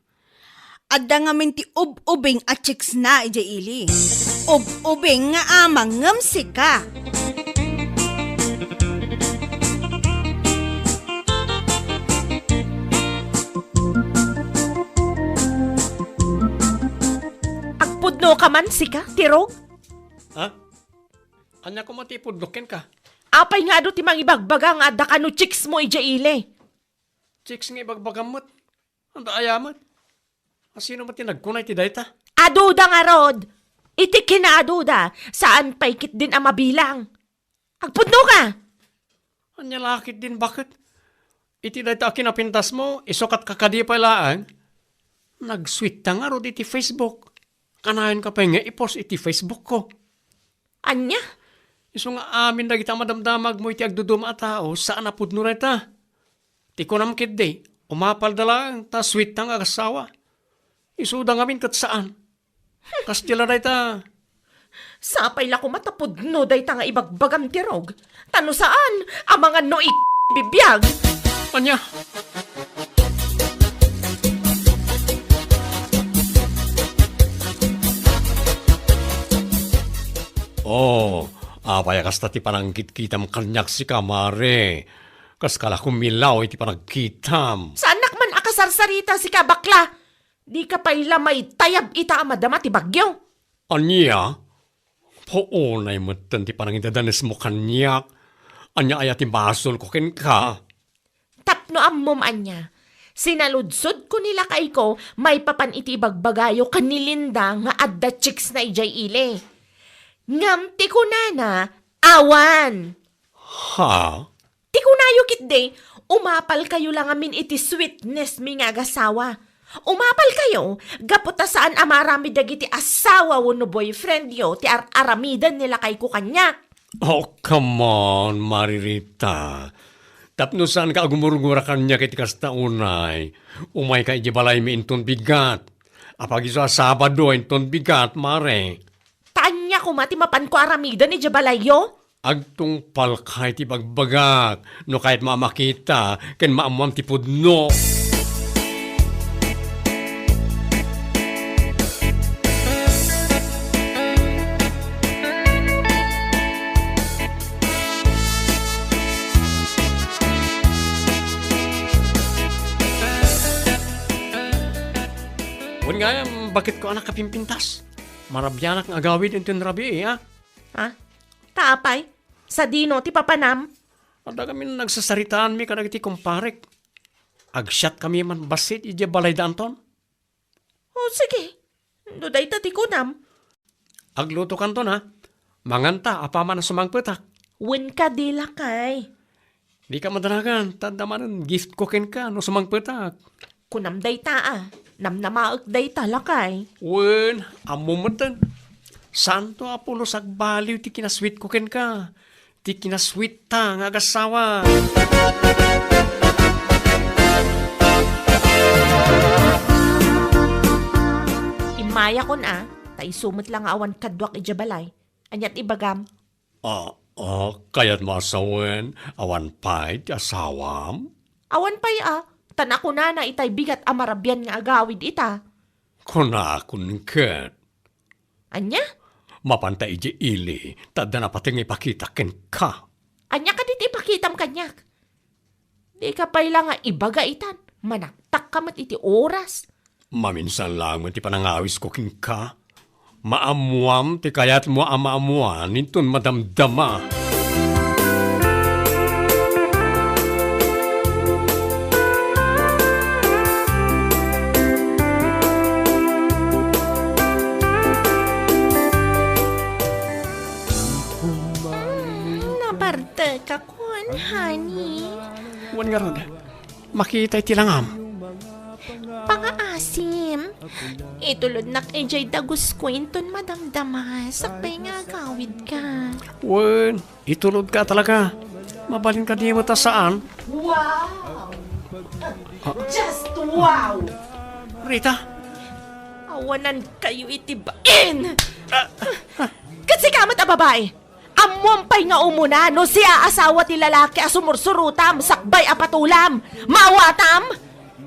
Adda ngamin ti ub-ubing a chicks na idiay ili. Ub-ubing nga amang ngem sika. Agpudno ka man, sika, Tirog? Ha? Ania koma ti ipudnok kenka? Apay nga adu ti mangibagbaga nga adda kano chicks mo idiay ili? Chicks nga ibagbagam met. Anda aya met? Asino met ti nagkuna iti dayta? Aduda ngarud! Iti kinaaduda, saan pay ketdin a mabilang. Agpudno ka! Ania la ketdin baket? Iti dayta a kinapintasmo, isu ket kakadi pay laeng. Nagsweet ta ngarud iti Facebook. Kanayon ka pay nga i-post iti Facebook ko. Ania? Isu nga amin dagita a madamdamagmo iti agduduma a tao, saan a pudno dayta. Ti kunam ketdi, umapalda laeng ta sweet ta nga agasawa. Isuda ngamin ket saan. Kasdi la dayta. Sapay la koma ta pudno dayta nga ibagbagam, Tirog. Ta no saan, amangan no i-, bibiag. Ania? Oh, apay a kasta ti panangkitkitam kaniak sika, Mare? Kaskala kumilaw iti panagkitam. Saannak man a kasarsarita sika, bakla. Dika pay la maitayab ita a madama ti bagyo. Ania? Puonay metten ti panangidadanesmo kaniak. Ania aya ti basolko kenka? Tapno ammom ania, sinaludsodko ni lakayko maipapan iti ibagbagayo ken ni Linda nga adda chicks na idiay ili. Ngem ti kunana, awan. Ha? Ti kunayo ketdi, umapalkayo la ngamin iti sweetness mi nga agasawa. Umapalkayo, gapu ta saan a maaramid dagiti asawa wenno boyfriend yo ti ar-aramiden ni lakayko kaniak. Oh, come on, Mare Rita. Tapno saanka a gumurgura kaniak iti kasta unay, umayka idiay balaymi inton bigat. Apagiso a Sabado inton bigat, Mare. Ta ania koma ti mapanko aramiden idiay balayyo? Agtungpalka iti bagbagak, no kayatmo a makita ken maammoam ti pudno. Wen gayam, baketko a nakapimpintas? Marabianak nga agawid inton rabii, a? Ha? Ta apay? Sadino ti papanam? Adda ngamin nagsasaritaanmi kadagiti kumparek. Agsiatkami man bassit idiay balayda Anton. O, sige. No dayta ti kunam. Aglutokanton, a? Manganta, apaman a sumangpetak. Wen kadi, lakay. Dika madanagan, ta adda manen giftko kenka no sumangpetak. Kunam dayta, a. Namnamaek dayta, lakay. Wen, ammom metten. Saanto a pulos agbaliw ti kinasweetko kenka. Ti kinasweetta nga agassawa. Immayakon a, ta isu met la nga awan kaduak idiay balay. Ania ti ibagam? Ah, ah, kayatmo a sawen, awan pay ti asawam? Awan pay a, ta nakunana itay bigat a marabian nga agawid ita. Kunakon ket. Ania? Mapanta idiay ili, ta adda napateg nga ipakita kenka. Ania kadi ti ipakitam kaniak? Dika pay la nga ibaga itan, manaktakka met iti oras. Maminsan laeng met ti panangawisko kenka. Maammoam ti kayatmo a maammoan inton madamdama. Hmm, nabartek akon, honey. Wen ngarud, makita iti langam. Pangaasim, itulodnak idiay dagusko inton madamdama, sakbay nga agawidka. Wen, itulodka talaga. Mabalin kadi met a saan? Wow! Ah. Just wow! Rita? Awanankayo iti bain! Ah, ah. Ket sika met a babai, ammoam pay nga umuna no siak a asawa ti lalaki a sumursurutam sakbay a patulam, maawatam?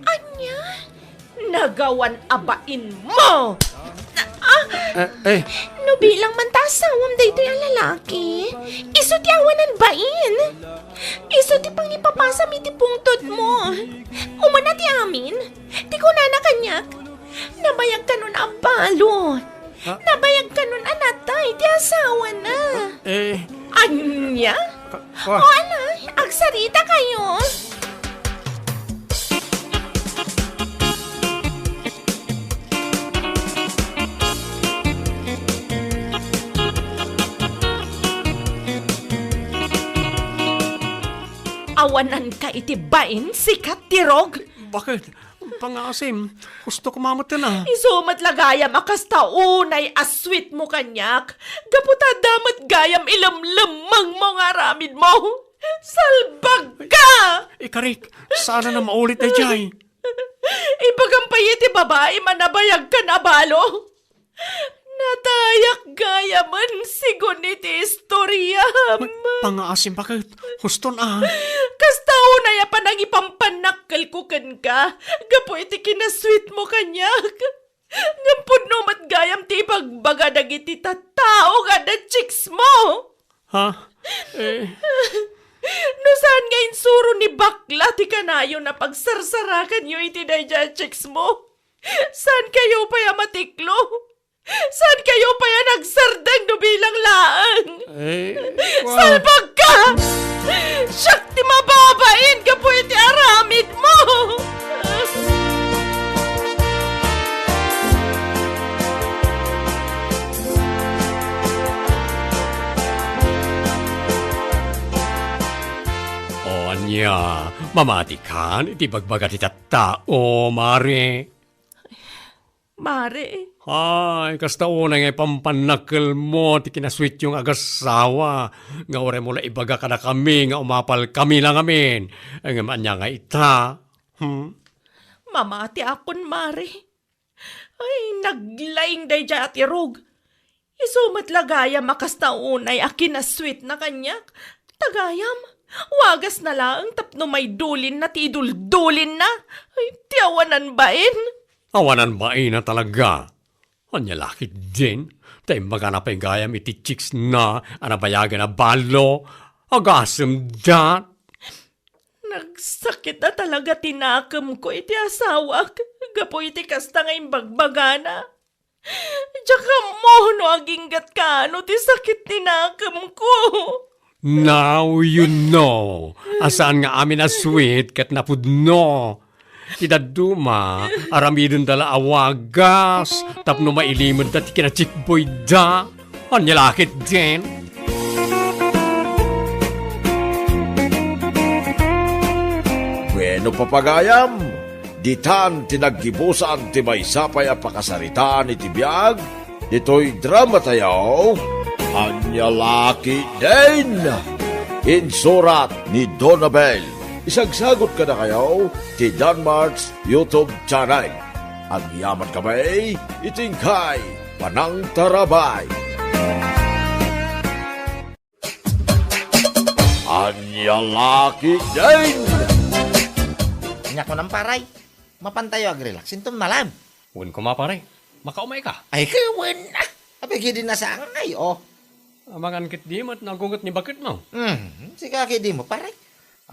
Ania? Nagawan a bainmo! Ah! Eh, eh. No bilang man ta asawam daytoy a lalaki, isu ti awanan bain. Isu ti pangipapasam iti pungtotmo. Umuna ti amin, ti kunana kaniak, nabayag kanon a balo. Ha? Nabayag kanon a natay ti asawana. Eh. Ania? Ka-, ka- O, ala, agsarita kayo. Awananka iti bain, sika, Tirog? Bakit? Pangaasim, husto ko mametten a. Isu met la gayam a kasta unay a sweetmo kaniak, gapu ta adda met gayam ilemlemmengmo nga aramidmo. Salbagka! Ikarik, saan a maulit daydiay. Ibagam pay iti babai a nabayagkan a balo. Natayak gayamen sigun iti istoriam. Ma-, pangaasim, bakit? Huston a. Kasta unay a panangipampannakkelko kenka, gapu iti kinasweetmo kaniak. Ngem pudno met gayam ti ibagbaga dagiti tattao nga adda chicksmo. Ha? Eh. No saan nga insuro ni bakla ti kanayon a pagsarsarakanyo iti daydiay a chicksmo, saankayo pay a matiklo? Saankayo pay a nagsardeng no bilang laeng? Eh, wow. Salbagka! Siak ti mababain gapu iti aramidmo! O ania, mamatikan iti bagbaga ti tattao, Mare? Mare. Ay, kasta unay nga ipampannakkelmo ti kinasweetyo nga agassawa, nga uray mo la ibaga kadakami nga umapalkami la ngamin. Ngem ania nga ita? Hmm? Mamatiakon, Mare. Ay, naglaing daydiay a Tirog. Isu met la gayam a kasta unay a kinasweetna kaniak. Ta gayam, wagasna laeng tapno maidulinna ti iduldulinna. Ay, ti awanan bain. Awanan bain a talaga. Ania la ketdin, ta imbagana pay gayam iti chicksna a nabayagan a balo. Agasemda. Nagsakit a talaga ti nakemko iti asawak gapu iti kasta nga imbagbagana. Diak ammo no agingga't kaano ti sakit ti nakemko. Now you know a saan nga amin a sweet ket napudno. Ti dadduma, aramidenda la a wagas tapno mailimedda ti kinachikboyda. Ania la ketdin? Bueno, papagayam, Ditan ti naggibusan ti maysa pay a pakasaritaan iti biag ditoy dramatayo, Ania La Ketdin! Insurat ni Donabel. Isagsagut kadakayo ti Danmart's YouTube channel. Agyaman kami iti inkay panangtarabay. Ania La Ketdin! Ania kunam, paray? Mapantayo agrelax inton malem. Wen koma, pare. Makaumay ka? Ay, wen, ah. Apay, kidi nasangay, oh. Amangan ketdi met nagunget ni baketmo. Hmm, sika ketdi met, pare.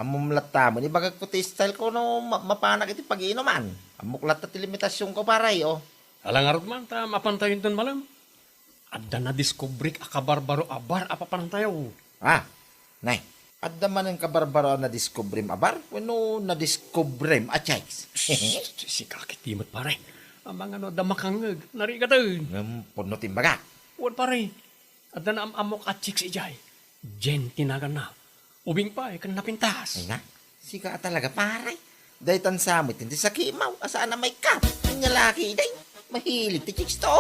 Ammom latta met, ibagak ko ti style ko no ma-, mapanak iti pag-iinuman. Ammok latta ti limitasionko, pare, oh. Ala ngarud man, ta mapantayo inton malem. Adda nadiskubrik a kabarbaro a bar a papanantayo. Ah, nay, adda manen kabarbaro a nadiskubrim a bar wenno nadiskubrim a chicks? Sika ketdi met, pare. Amangan no adda makangngeg, narigaten. Ngem pudno ti imbagak. Wen, pare. Adda naam-ammok a chicks idiay. Jen ti naganna. Ubing pay ken napintas. Ay na, sika a talaga, pare. Daytan sa met ti sakitmo a saan a maikkat. Ania La Ketdin, mahilig ti chicks to.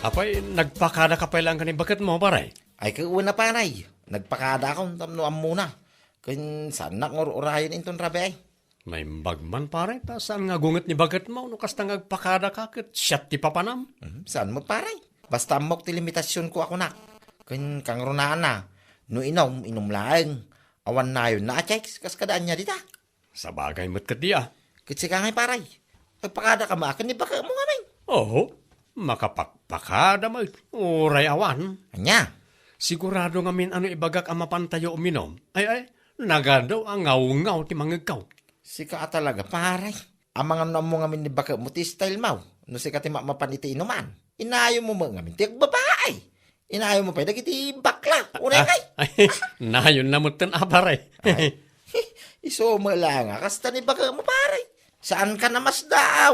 Apay, nagpakada ka pay laeng ken ni baketmo, pare? Ay, ket wen a, pare. Nagpakadaakon tapno ammona. Ken saannak nga ur-urayen inton rabii. Naimbag man, pare, ta saan nga agunget ni baketmo no kasta nga agpakadaka ket siak ti papanam. Mhm, saan met, pare? Basta ammok ti limitasionko a kunak. Ken kangrunaanna, no inum, inum laeng. Awan nayonna a chicks, kas kada ania dita. Sabagay met ketdi a. Ket sika ngay, pare. Agpakadaka met ken ni baketmo ngamin. Oho, makapakpakada met, uray awan. Ania? Sigurado ngamin a no ibagak a mapantayo uminum. Ay, ay, Nagadu a ngawngaw ti mangngegko. Sika a talaga, pare. Amangan no ammo ngamin ni baketmo ti stylemo. No sika ti ma-, mapan iti inuman, inayonmo met ngamin ti agbabai. Inayonmo pay dagiti bakla. Uray, ah, ay. Ay, nayonna metten a, pare. Ay. Isu met laeng a kasta ni baketmo, pare. Saanka a masdaaw?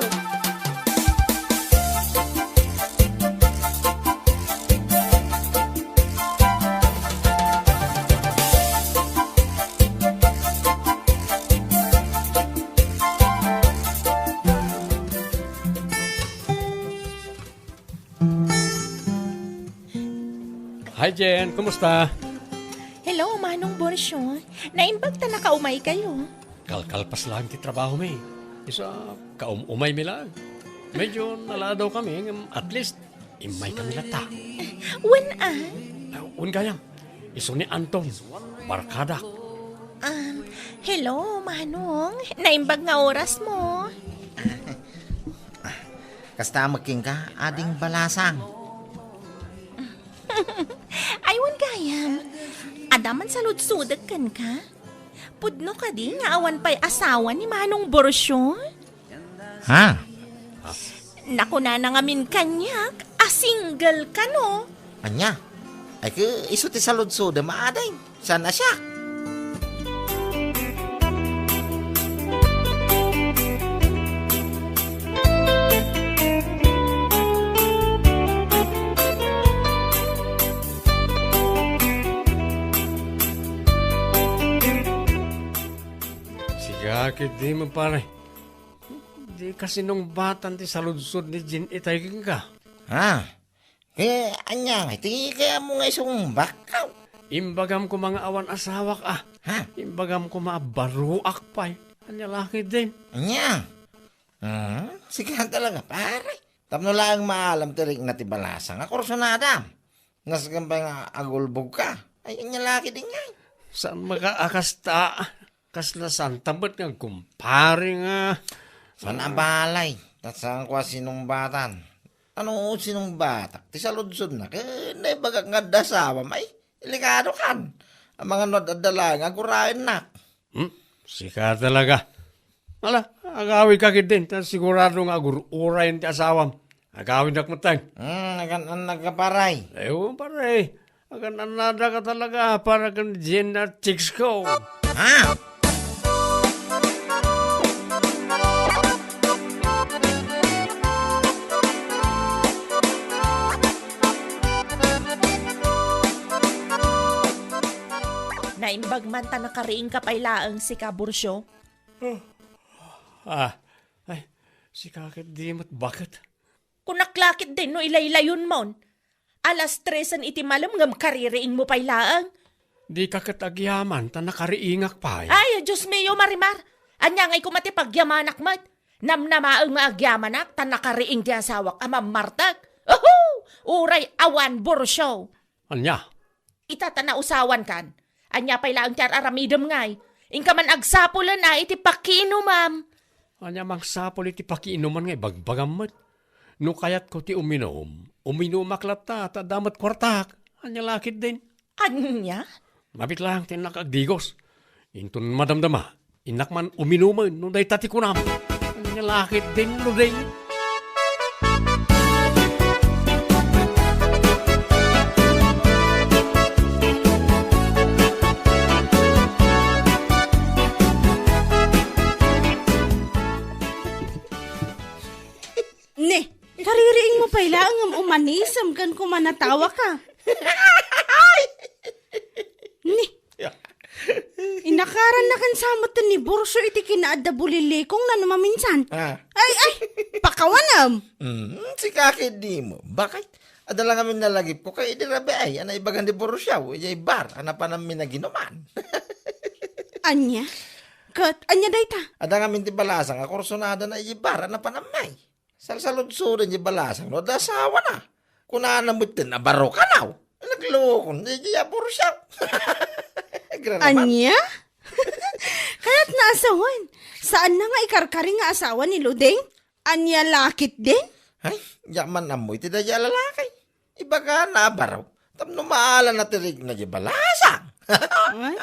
Hi, Jen. Kumusta? Hello, Manong Borcio. Naimbag ta nakaumaykayo. Kalkalpas laeng ti trabahomi. Isu a, kaum-umaymi laeng. Medyo naladaw kami, ngem at least, immay kami latta. Wen a? Ah, wen gayam. Isu ni Anton, barkadak. Um, hello, Manong. Naimbag nga orasmo. Kasta met kenka, ading balasang. Ay, wen gayam. Adda man saludsodek kenka? Pudno kadi nga awan pay asawa ni Manong Borcio? Ha? Nakunana ngamin kaniak a single kano. Ania? Ay, ket isu ti saludsodem a, ading. Saan a siak? Sika ketdi met, pare. Dika sinungbatan ti saludsod ni Jean itay kenka. Ha? Ket ania ngay ti kayatmo nga isumbak? Imbagam koma nga awan asawak a. Ha? Imbagam koma a baroak pay. Ania la ketdin? Ania? Hmm? Sika talaga, pare. Tapno laeng maalam ti rikna ti balasang a kursunadam. Nasken pay nga agulbogka. Ay, ania la ketdin ngay? Saan met a kasta? Kasla saan ta met nga agkumpare nga. Saan a balay, ta saanko a sinungbatan. Ano sinungbatak ti saludsodna ket naibagak nga adda asawam, ay, delikado kan. Amangan no adda laeng nga agurayennak. Hmm? Sika talaga. Ala, agawidka ketdin, ta sigurado nga agur-urayen ti asawam. Agawidnak metten. Hmm, nagan-annaka, pare. Ay, oo, pare. Nagan-annadaka talaga para ken Jean a chicks ko. Ha? Agman ta nakariingka pay laeng, sika, Burcio. Ah, ay, sika ket di met baket. Kunak la ketdin no ilaylayonmon. Alas tresen iti malem ngem kaririingmo pay laeng. Dika ket agyaman ta nakariingak pay. Ay, Dios mio, Marimar! Ania ngay koma ti pagyamanak met? Namnamaem nga agyamanak ta nakariing ti asawak a mammartek. Uhu! Uray awan, Burcio! Ania? Ita ta nausawankan. Ania pay laeng ti ar-aramidem ngay? Inka man agsapulen a iti pakiinumam. Ania mangsapul iti pakiinuman nga ibagbagam met? No kayatko ti uminum, uminumak latta ta adda met kuartak. Ania la ketdin? Ania? Mabit laeng ti innak agdigos. Inton madamdama, innak man uminumen no dayta ti kunam. Ania la ketdin, Luding? Ne, kaririingmo pay laeng ngem umanisem ken kumanatawaka. Ne, inakarannakan sa met ni Burcio iti kinaadda bulilikongna no maminsan. Ah. Ay, ay, pakawanem. Mm, sika ketdin mo. Bakit? Adda la ngamin nalagipko ket idi rabii a naibagan ni Burcio idiay bar a napananmi naginuman. Ania? Ket ania dayta? Adda ngamin ti balasang a kursunadana idiay bar a napananmi. Salsaludsoden ti balasang no adda asawana. Kunana metten a baro kano. Naglukon, di, di, a Burcio. Agraraman. Ania? Kayatna a sawen. Saanna nga ikarkari nga asawa ni Luding? Ania la ketdin? Ay, diak man ammo iti daydiay a lalaki. Ibagana a baro tapno maala na ti rikna diay balasang. Ay,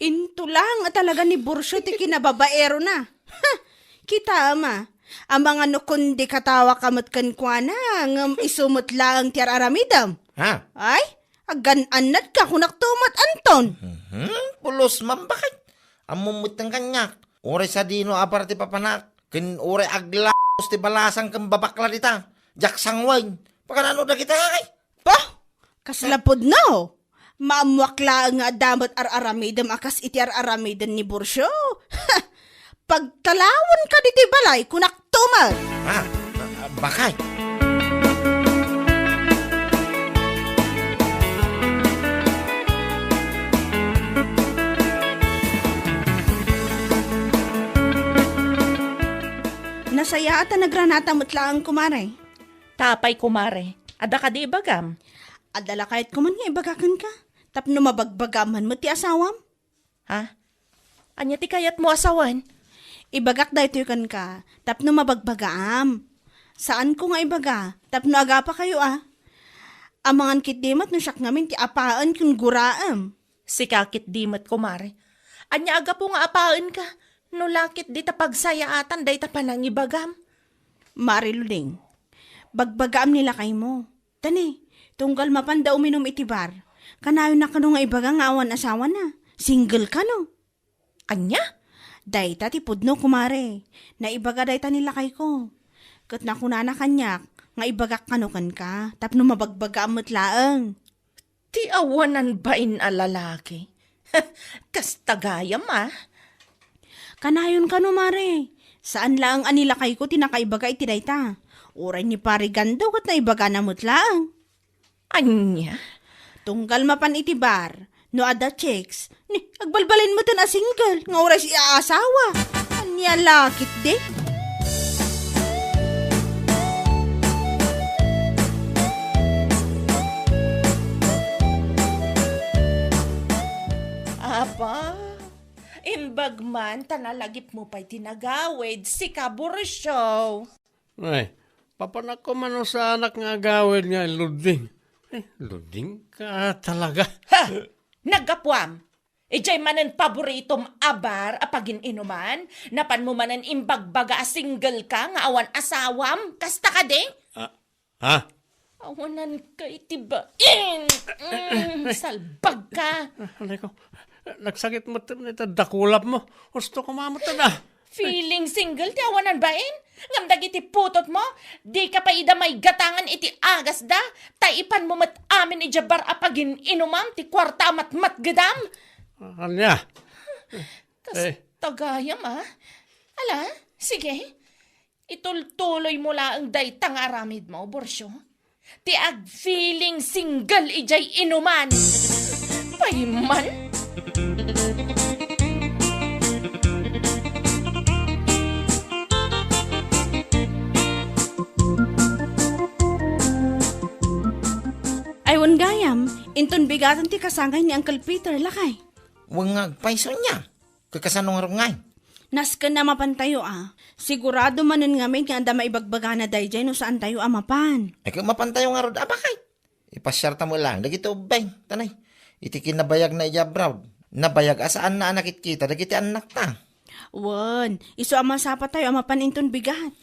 into laeng a talaga ni Burcio ti kinababaerona. Ha! Kitaem a, amangan no kundi katawaka met kenkuana, ngem isu met laeng ti ar-aramidem. Ha? Ay, agan-annadka, kunakto met, Anton. Mhm, pulos man, bakit? Ammom metten kaniak. Uray sadino a bar ti papanak, ken uray aglaos ti balasang ken babakla dita. Diak sanguen. Paganano dagita, ay? Bah! Kasla pudno! Maammoak laeng nga adda met ar-aramidem a kas iti ar-aramiden ni Burcio. Pagtalawenka ditoy balay, kunakto met. Ah, ah, bakit? Nasayaat a nagranata met laeng, kumare. Apay, kumare, adda kadi ibagam? Adda la kayatko man nga ibaga kenka, tapno mabagbagaam man met ti asawam. Ha? Ania ti kayatmo a sawen? Ibagak daytoy kenka, tapno mabagbagaam. Saanko nga ibaga, tapno agapakayo a. Amangan ketdi met no siak ngamin ti apaen ken guraem. Sika ketdi met, kumare. Ania a gapu nga apaenka? No la ketdi ta pagsayaatan dayta panangibagam. Mare Luding, bagbagaam ni lakaymo. Tani, tunggal mapanda uminum iti bar, kanayonna kano nga ibaga nga awan asawana? Single kano? Ania? Dayta ti pudno, kumare. Naibaga dayta ni lakayko. Ket nakunana kaniak nga ibagak kano kenka, tapno mabagbagaam met laeng. Ti awanan bain a lalaki. Kasta gayam, a. Kanayon kano, mare. Saan laeng a ni lakayko ti nakaibaga iti dayta. Uray ni Pare Gando ket naibagana met laeng. Ania? Tunggal mapan iti bar, no adda chicks, ni agbalbalin metten a single nga uray sia asawa. Ania la ketdi? Apa, imbag man ta nalagipmo pay ti nagawid, sika Burcio. Ay, papanakko man usaanak nga agawid nga Luding. Eh, Luding ka talaga. Ha! Naggapuam! Idiay manen paboritom a bar a pagin-inuman, napanmo manen imbagbaga a single ka nga awan asawam, kasta kadi? Ah, ha? Awanan ka iti bain! Mm, salbag ka! Ah, alay ko, nagsakit met ita dakulap mo. Husto ko mamutad, ah. Feeling single ti awanan bain? Ngem dagiti putotmo, dika pay ida maigatangan iti agasda, ta ipanmo met amin idiay bar a pagin-inumam ti kuarta a matmatgedam. Ania? Kas Eh. tagayam, ah. Ala, sige. Itultuloy mo laeng dayta nga aramid mo, Borcio. Ti ag-feeling single idiay inuman. Payman. Ay, wen gayam, inton bigaten ti kasangay ni Uncle Peter, lakay. Wen nga agpayso ania? Ket kasano ngarud ngay? Nasken a mapantayo a. Sigurado manen ngamin nga adda maibagbagana daydiay no saantayo a mapan. Ay, ket mapantayo ngarud a bakay. Ipasiarta met laeng dagiti ubbing. Tanay, iti kinabayagna idiay abroad, nabayag a saanna a nakitkita dagiti annakta. Wen, isu a masapatayo a mapan inton bigat.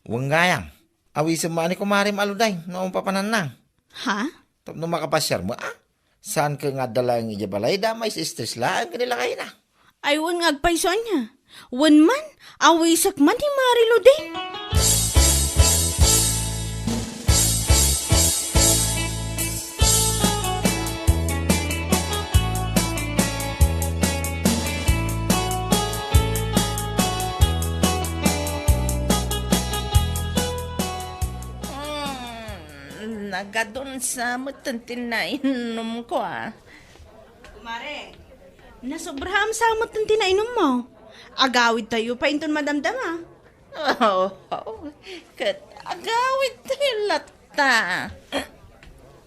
Wen gayam, awisem met ni kumarem a Ludeng no mapapananna. Ha? Tapno makapasiar met a. Saan ket nga adda laeng idiay balayda, mais-stress laeng ken ni lakayna. Ay, wen nga agpayso ania. Wen man, awisek man ni Mari Ludeng. Mm, nagadun sa met ti nainumko, ah. Kumare, nasobraam sa met ti nainummo. Agawidtayo pay inton madamdama. Oo, ket agawidtayo latta.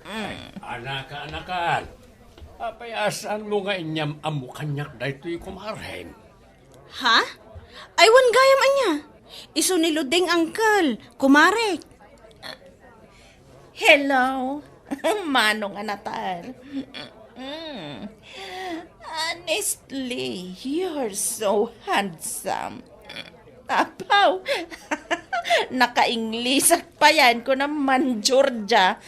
Mm. Anak, anakan, apay a saanmo nga inyam-ammo kaniak daytoy kumarem? Ha? Ay, wen gayam ania? Isu ni Ludeng, uncle, kumare. Hello, Manong a Natal. Mm. Honestly, you're so handsome. Apaw, naka-English ak payen, kuna man Georgia.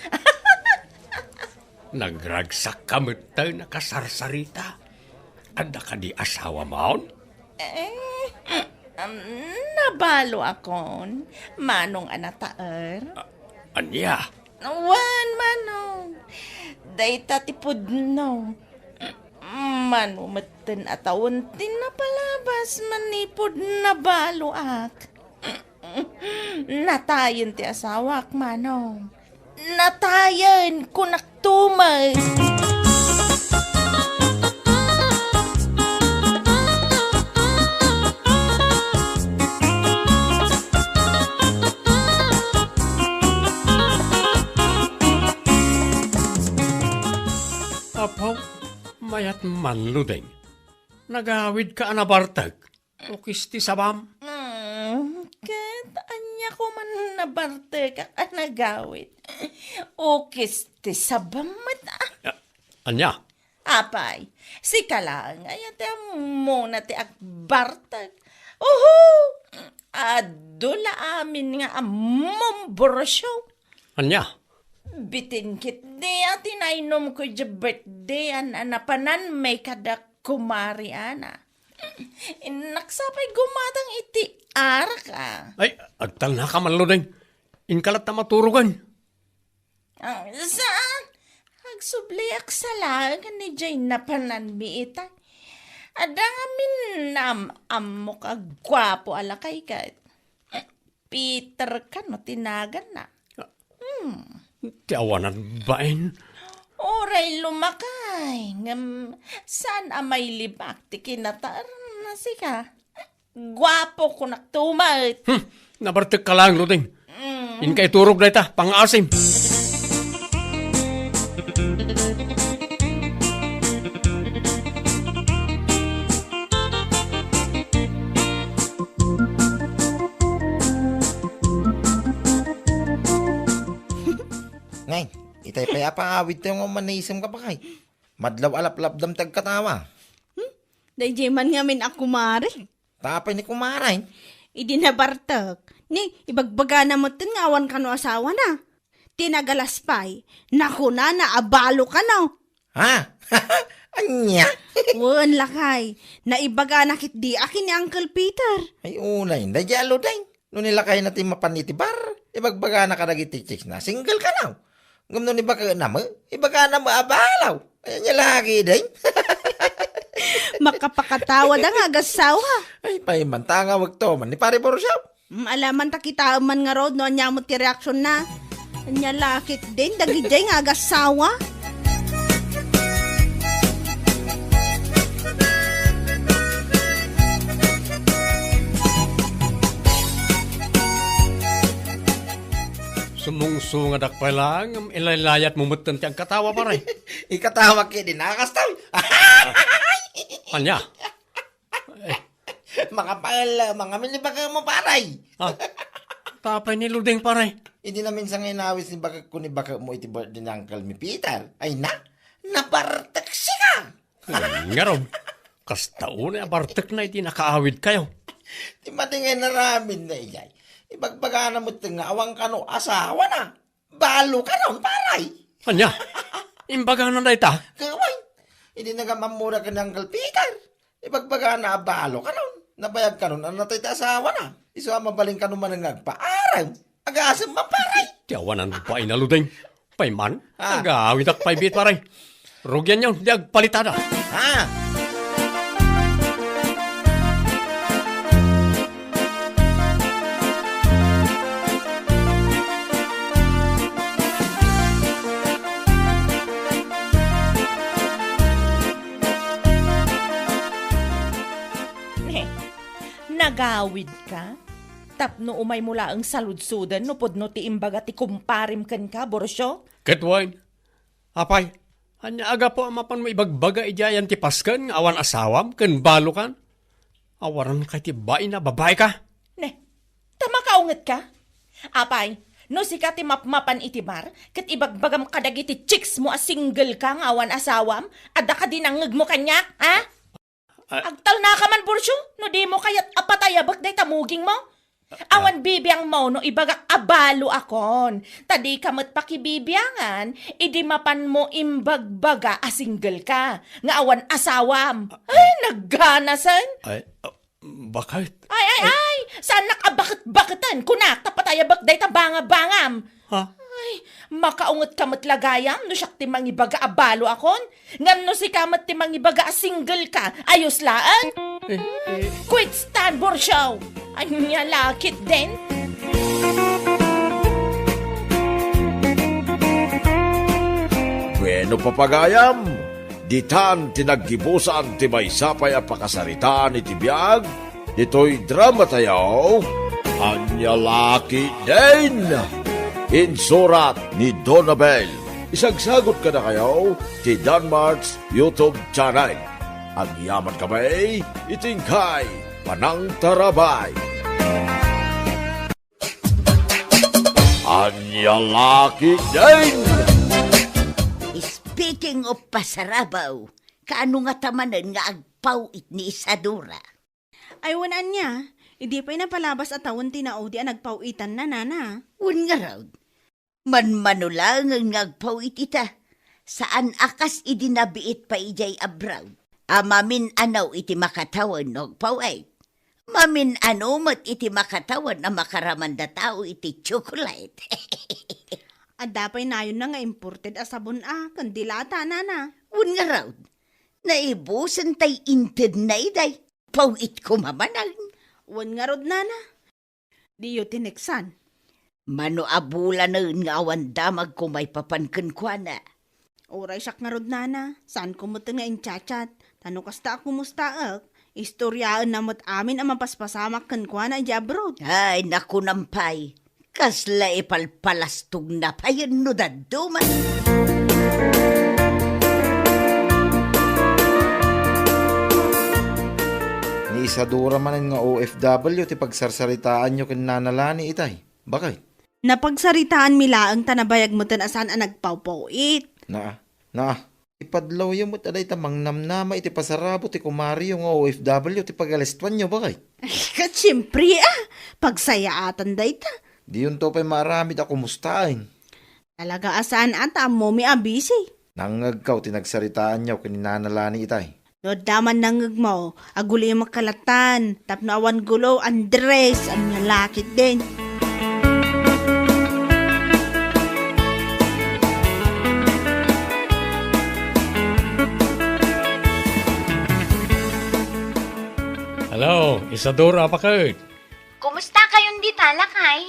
Nagragsakka met ta nakasarsarita. Adda kadi asawamon? Eh, um, nabaloakon, Manong a Natal. A-, ania? Wen, Manong. Dayta ti pudno. Mano metten a tawen ti napalabas manipud nabaloak. Natayen ti asawak, Manong. Natayen, kunak tumet. Apo, mayat man, Ludeng. Nagawidka a nabartek. Ukis ti sabam. Mm, ket ania ko man nabartekak a nagawid. Ukis ti sabam met, ah. A-, ania? Apay, sika laeng aya ti ammona ti agbartek. Uhu! Adu la amin nga ammom, Borcio. Ania? Bitin ketdi a ti nainumko idiay birthday-an a napanan mi kada kumari Ana. Innak sa pay gumatang iti arak, ah. Ay, agtalnaka man, Ludeng. Inka latta maturogen. Ah, saan? Agsubliak sa laeng idiay napananmi ita. Adda ngamin am-ammok a guapo a lakay ket. Peter kano ti naganna. Hmm. Ti awanan bain. Uray lumakay, ngem saan a mailibak ti kinataerna sika. Guapo, kunak tumet. Hmm, nabartekka laeng, Ludeng. Mm. Inka iturog dayta, pangaasim. Ngay, itay pay a pangawidtayo nga umanisem ka pa kay. Madlaw a laplapdam ti agkatawa. Hmm? Daydiay man ngamin a kumare. Ta apay ni kumare? Idi nabartek, ni ibagbagana metten nga awan kano asawana. Ti nagalas pay, nakunana a balo kano. Ha? Ania? Wen, lakay. Naibagana ketdi a ken ni Uncle Peter. Ay, unay, daydiay a Ludeng. No ni lakayna ti mapan iti bar, ibagbagana kadagiti chicksna, single kano. Ngem no ni baketna met, ibagana met a balo. Ay, ania la ketdin? Makapakatawa da nga agassawa. Ay, paimanta nga wagto man ni Pare Borsiaw. Mm, alaman ta kitaem man ngarud no ania met ti reaksyon na. Ania lakit din, dagidiay nga agassawa. Sumungsungadak pay lang, ilaylayat mo metten ti agkatawa, pare. Ikatawa ki di nakastaw. Ania? Mga paella, mga minibagak mo, paray. Ah, tapay ni Luding, paray. Idi naminsan nga inawis ni bagak ko ni bagak mo iti birthday ni Uncle mi Peter. Ay na, nabartek sika. Hmm, ngarud, kasta unay a bartek na iti nakaawid kayo. Ti madi nga inaramid na ijay. Ibagbagana met nga awan kano asawa na. Balo kanon, paray. Ania? Imbagana dayta? Kaway. Idi nagamammura ken Uncle Peter. Ibagbagana a balo kanon. Nabayag kanon a natay ti asawana. Isu a mabalin kanon manen nga agpaarem. Agasem man, paray. Ti awanan bain a Luding. Payman, Ah. Agawidak pay biit, paray. Rugianyo, di agpalitada. Ha? Ne, nagawid ka? Tapno umaymo laeng saludsoden no pudno ti imbaga ti kumparem kenka, Borcio? Ket wen, apay, ania a gapu a mapanmo ibagbaga idiay ayan ti pasken nga awan asawam ken balokan? Awanan kay ti bain a babaika? Ne, ta makaunget ka? Apay, no sika ti mapmapan iti bar, ket ibagbagam kadagiti chicks mo a single ka nga awan asawam, adda kadi nangngegmo kaniak, ha? Ah. Agtalnaka man, Borcio, no dimo kayat a patayabek dayta mugingmo. Ah. Awan bibiangmo no ibagak a balo akon. Ta dika met pakibibiangan, idi mapanmo imbagbaga a single ka, nga awan asawam. Ah. Ay, nagganasen. Ay, ah, bakit? Ay, ay, ay! Saannak a baket-baketen, kunak, ta patayabek dayta banga-bangam. Ha? Ay, makaunget ka met la gayam no siak ti mangibaga a balo akon. Ngem no sika met ti mangibaga a single ka, ayos laeng. Eh, eh. Quit stand, Borcio! Ania lakit den? Bueno, papagayam, ditan ti naggibusan ti maysa pay a pakasaritaan iti biag, ditoy drama tayo, Ania Lakit Den! Insurat ni Donabel. Isagsagot kadakayo ti Danmart's YouTube channel. Agyaman kami iti inkay panangtarabay. Ania Lakit Den! Speaking of pasarabaw, kaano ngata manen nga agpaw-it ni Isadora? Ay, wen ania, idi pay napalabas a tawen ti naudi a nagpaw-itanna, nana. Wen ngarud, manmano laengen nga agpaw-it ita. Saan a kas idi nabiit pay idiay abroad a mamin-anaw iti makatawen no agpaw-it. Mamin-ano met iti makatawen a makaramanda tao iti chocolate. Adda pay nayonna nga imported a sabon a ken dilata, nana. Wen ngarud, naibusen tay intedna idiay. Paw-it koma manen. Wen ngarud, nana. Diyo tineksan. Mano a bulanen nga awan damag ko maipapan kenkuana. Uray siak ngarud, nana. Saan ko met nga inchat-chat. Ta no kasta a kumustaek, istoryaenna met amin a mapaspasamak kenkuana idiay abroad. Ay, nakunam pay. Kasla ipalpalastogna payen no dadduma. Ni Isadora manen nga O F W ti pagsarsaritaanyo ken Nana Lani itay. Bakit? Napagsaritaanmi laeng ta nabayag meten a saan a nagpawpaw-it. Naa, naa. Ipadlawyo met a dayta mangnamnama iti pasarabo ti kumareyo nga O F W ti pagalestuanyo, bakit? Ket siempre, ah, pagsayaatan dayta. Diyonto pay maaramid a kumustaen. Talaga a saan a ta ammomi a busy. Nangngegkaw ti nagsaritaanyo ken ni Nana Lani itay. No adda man nangngegmo, agulimek kalatan, tapno awan gulo, Andres, ania lakit den. Isadora, baket? Kumusta kayon dita, lakay?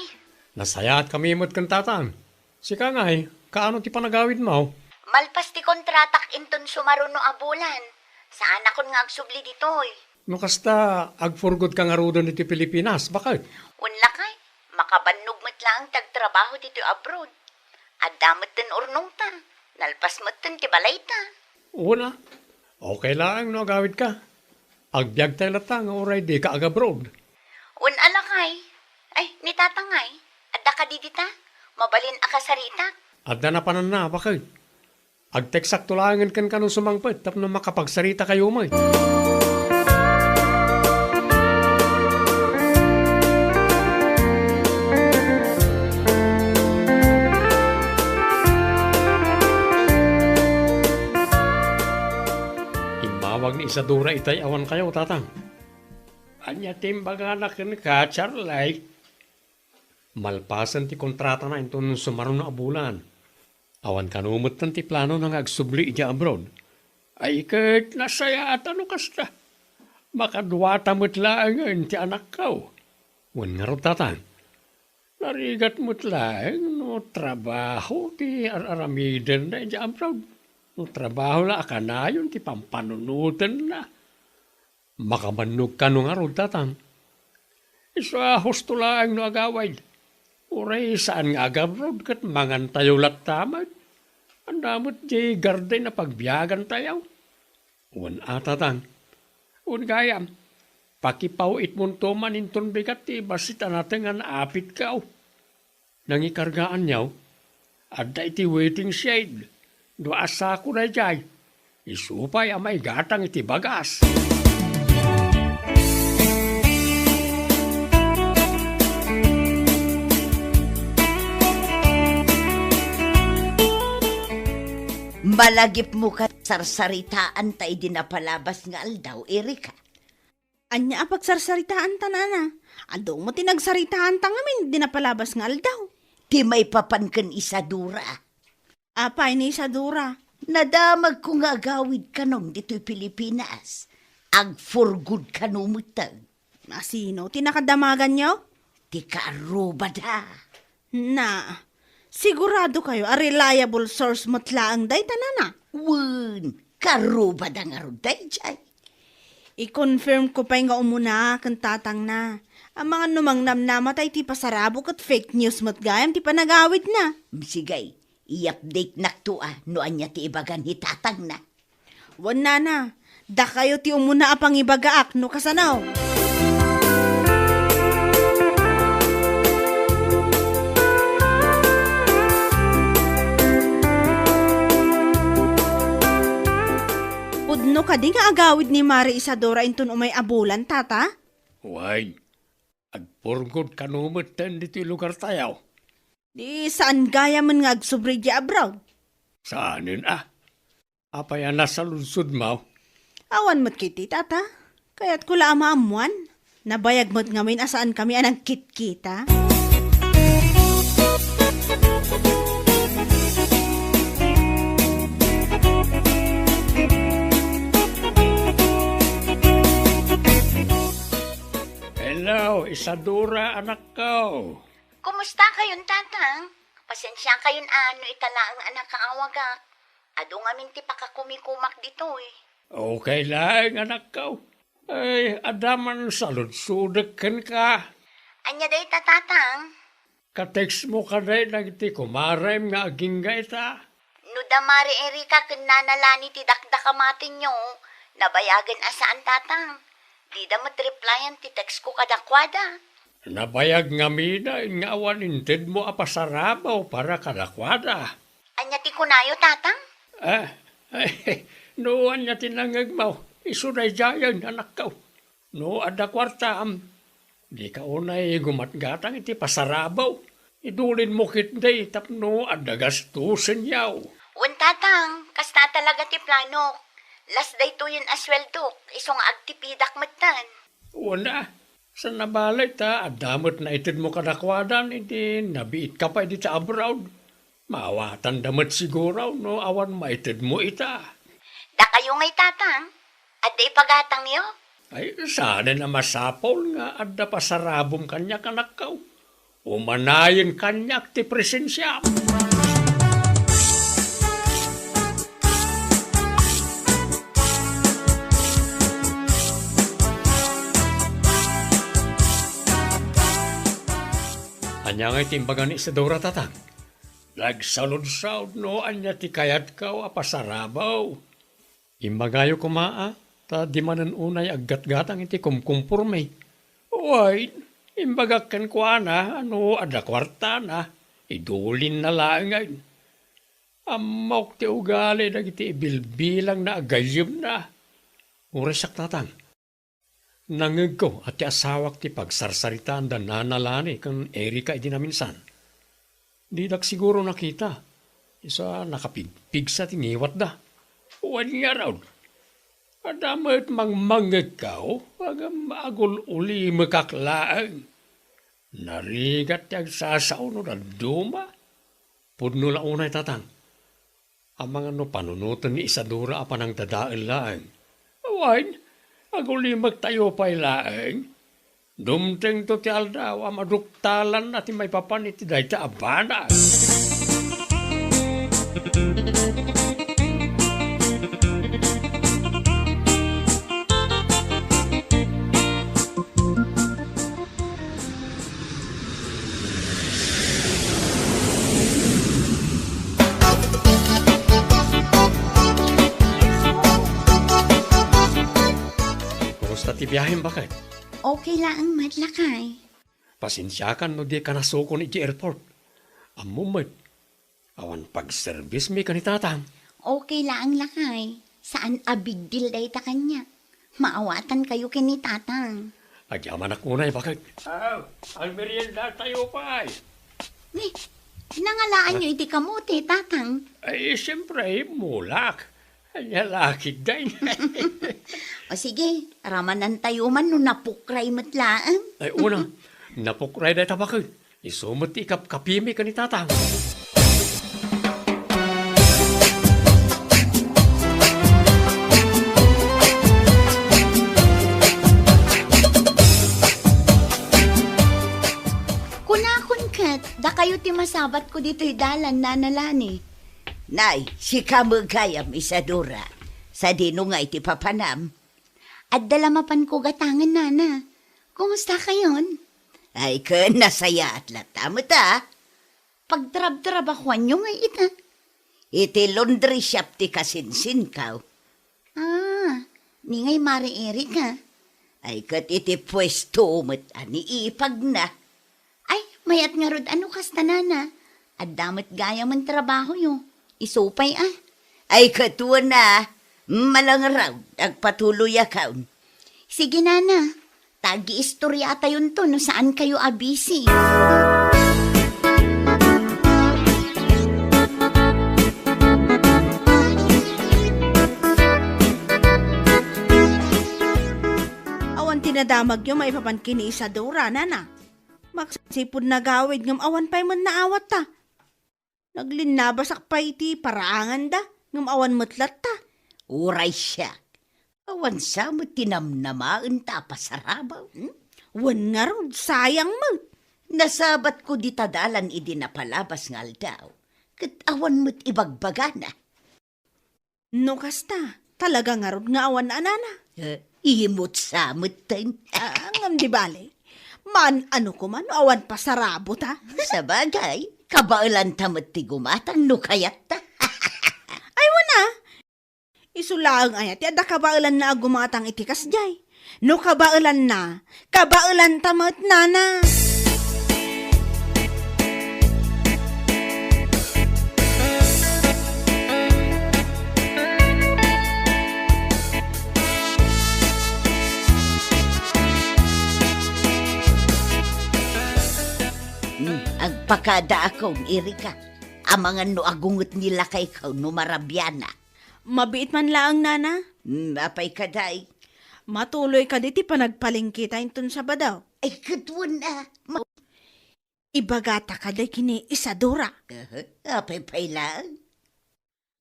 Nasayaat kami met ken tatang. Sika ngay, kaano ti panagawidmo? Malpas ti kontratak inton sumaruno a bulan, saanakon nga agsubli ditoy. No kasta, agpurgod ka ngaruden iti Pilipinas, baket? Wen, lakay, makabannog met laeng ti agtrabaho ditoy abroad. Adda metten urnongta, nalpas metten ti balayta. Wen a, okay laeng no agawidka. Agbiagtay latta nga uray dika agabroad. Wen a, lakay. Ay, ni tatang ngay, adda kadi dita? Mabalin a kasaritak? Adda napananna, baket. Agteksakto laengen kenka no sumangpet tapno makapagsaritakayo met. Immawag ni Isadora itay awan kayo, tatang. Ania ti imbagana kenka, Charlie? Malpasen ti kontratana inton sumaruno a bulan, awan kano metten ti planona nga agsubli idiay abroad. Ay, ket nasayaat no kasta. Makaduata met laengen ti anakko. Wen ngarud, tatang, narigat met laeng no trabaho ti ar-aramidenna idiay abroad. No trabaho la a kanayon ti pampanunotenna. Makabannog kano ngarud, tatang? Isu a husto laeng no agawid. Uray saan nga agabroad ket mangantayo latta met. Ania met diay garden a pagbiagantayo? Wen a, tatang. Wen gayam, pakipaw-itmonto man inton bigat ti bassit a natengnga a apitko. Nangikargaanyo, adda iti waiting shed. Dua a sako daydiay. Isu pay a maigatang iti bagas. Malagipmo ket sarsaritaanta idi napalabas nga aldaw, Erika. Ania a pagsarsaritaanta, nana? Adu met ti nagsaritaanta ngamin idi napalabas nga aldaw. Ti maipapan ken Isadora. Apay ni Isadora? Nadamagko nga agawid kanon ditoy Pilipinas. Agpurgod kano metten. Asino ti nakadamaganyo? Ti kaarrubada. Na, sigurado kayo a reliable source met laeng dayta, nana? Wen, kaarrubada ngarud daydiay. I-confirm ko pay nga umuna ken tatangna. Amangan no mangnamnama ta iti pasarabo ket fake news met gayam ti panagawidna. Sige, i-update nakto a no ania ti ibaga ni tatangna. Wen, nana, dakayo ti umuna a pangibagaak no kasano. Pudno kadi nga agawid ni Mari Isadora inton umay a bulan, tata? Wen, agpurgod kano metten ditoy lugartayo. Di saan gayamen nga agsubli idiay abroad? Saanen a. Apay a nasaludsodmo? Awan met ketdi, tata. Kayatko la a maammoan. Nabayag met ngamin a saankami a nagkitkita. Hello, Isadora, anakko. Kumusta kayon, tatang? Pasensia kayon a no ita laeng a nakaawagak. Adu ngamin ti pakakumikumak ditoy. Okay laeng, anakko. Ay, adda man saludsodek kenka. Ania dayta, tatang? Ka-textmo kadi dagiti kumarem nga agingga ita? No da Mari Erika ken Nana Lani ti dakdakamatenyo, nabayagen a saan, tatang. Dida met replyan ti textko kadakuada. Nabayag ngamin nga awan intedmo a pasarabaw para kadakuada. Ania ti kunayo, tatang? Ah, no ania ti nangngegmo, isu daydiayen, anakko. No adda kuartam, dika unay gumatgatang iti pasarabaw. Idulinmo ketdi tapno adda gastosenyo. Wen, tatang, kasta talaga ti planok. Las daytoyen a sueldok, isu nga agtipidak metten. Wen a, saan a bale ta adda met naitedmo kadakuada idi nabiitka pay dita abroad. Maawatanda met siguro no awan maitedmo ita. Dakayo ngay, tatang, adda ipagatangyo? Ay, saanen a masapul nga adda pasarabom kaniak, anakko. Umanayen kaniak ti presensiam. Ania ngay ti imbaga ni Isidora, tatang? Nagsaludsod no ania ti kayatko a pasarabo. Imbagayo koma a, ta di manen unay aggatgatang iti kumkumporme. Wen, imbagak kenkuana a no adda kuartana, idulinna laengen. Ammok ti ugali dagiti ibilbilangna a gayyemna. Uray siak, tatang. Nangngegko a ti asawak ti pagsarsaritaanda Nana Lani ken Erika idi naminsan. Didak siguro nakita, isu a nakapigpigsa ti ngiwatda. Wen ngarud, adda met mangmangngegko, ngem agul-ulimekak laeng. Narigat ti agsasao no dadduma. Pudno la unay, tatang. Amangan no panunoten ni Isadora a panangdadael laeng. Wen, agulimektayo pay laeng. Dumtengto ti aldaw a maduktalanna ti maipapan iti dayta a banag. Kumusta ti biahem, baket? Okay laeng met, lakay. Pasensiakan no dika nasukon iti airport. Ammom met, awan pagserbismi ken ni tatang. Okay laeng, lakay. Saan a big deal dayta kaniak. Maawatankayo ken ni tatang. Agyamanak unay, baket. Aw, agmeriendatayo pay. Ni, nangalaanyo iti kamote, tatang? Ay, siyempre, mulak. Ania la ketdin? O sige, ramanantayo man no napukray met laeng. Ay, una, napukray dayta, baket. Isu met ti ikapkapimi ken ni tatang. Kunakon ket, dakayo ti masabatko ditoy dalan, Nana Lani. Nay, sika met gayam, Isadora. Sadino ngay ti papanam? Adda la mapanko gatangen, Nana. Kumusta kayon? Ay, ken nasayaat latta met a. Pagtrabtrabahoanyo ngay ita? Iti laundry shop ti kasinsinko. Ah, ni ngay Mare Erika? Ay, ket iti puesto met a ni ipagna. Ay, mayat ngarud a no kasta, Nana. Adda met gayamen trabahoyo. Isu pay a. Ay, ket wen a. Malangraw, agpatuloyakon. Sige, Nana. Ta agiistoriatayonto no saankayo a busy. Awan ti nadamagyo maipapan ken ni Isadora, Nana. Maksipud nagawid ngem awan pay met naawatta. Naglinnabasak pay iti paraanganda, ngem awan met latta. Uray siak, awan sa met ti namnamaenta a pasarabo. Hmm? Wen ngarud, sayang met. Nasabatko dita dalan idi napalabas nga aldaw, ket awan met ibagbagana. No kasta, talaga ngarud nga awan a nana. Eh, imut sa metten. Ah, ngem di bale. Maan-ano koma no awan pasarabota. Sabagay, kabaelanta met ti gumatang no kayatta. Ay, wen a. Isu laeng aya ti adda kabaelanna a gumatang iti kasdiay. No kabaelanna, kabaelanta met, nana. Hmm, agpakadaakon, Erika. Amangan no agunget ni lakayko no marabiana. Mabiit man laeng, nana. Hmm, apay kadi? Matuloy kadi ti panagpalengketa inton Sabado? Ay, ket wen a. Ma- Ibagata kadi ken ni Isadora. Aha, apay pay laeng?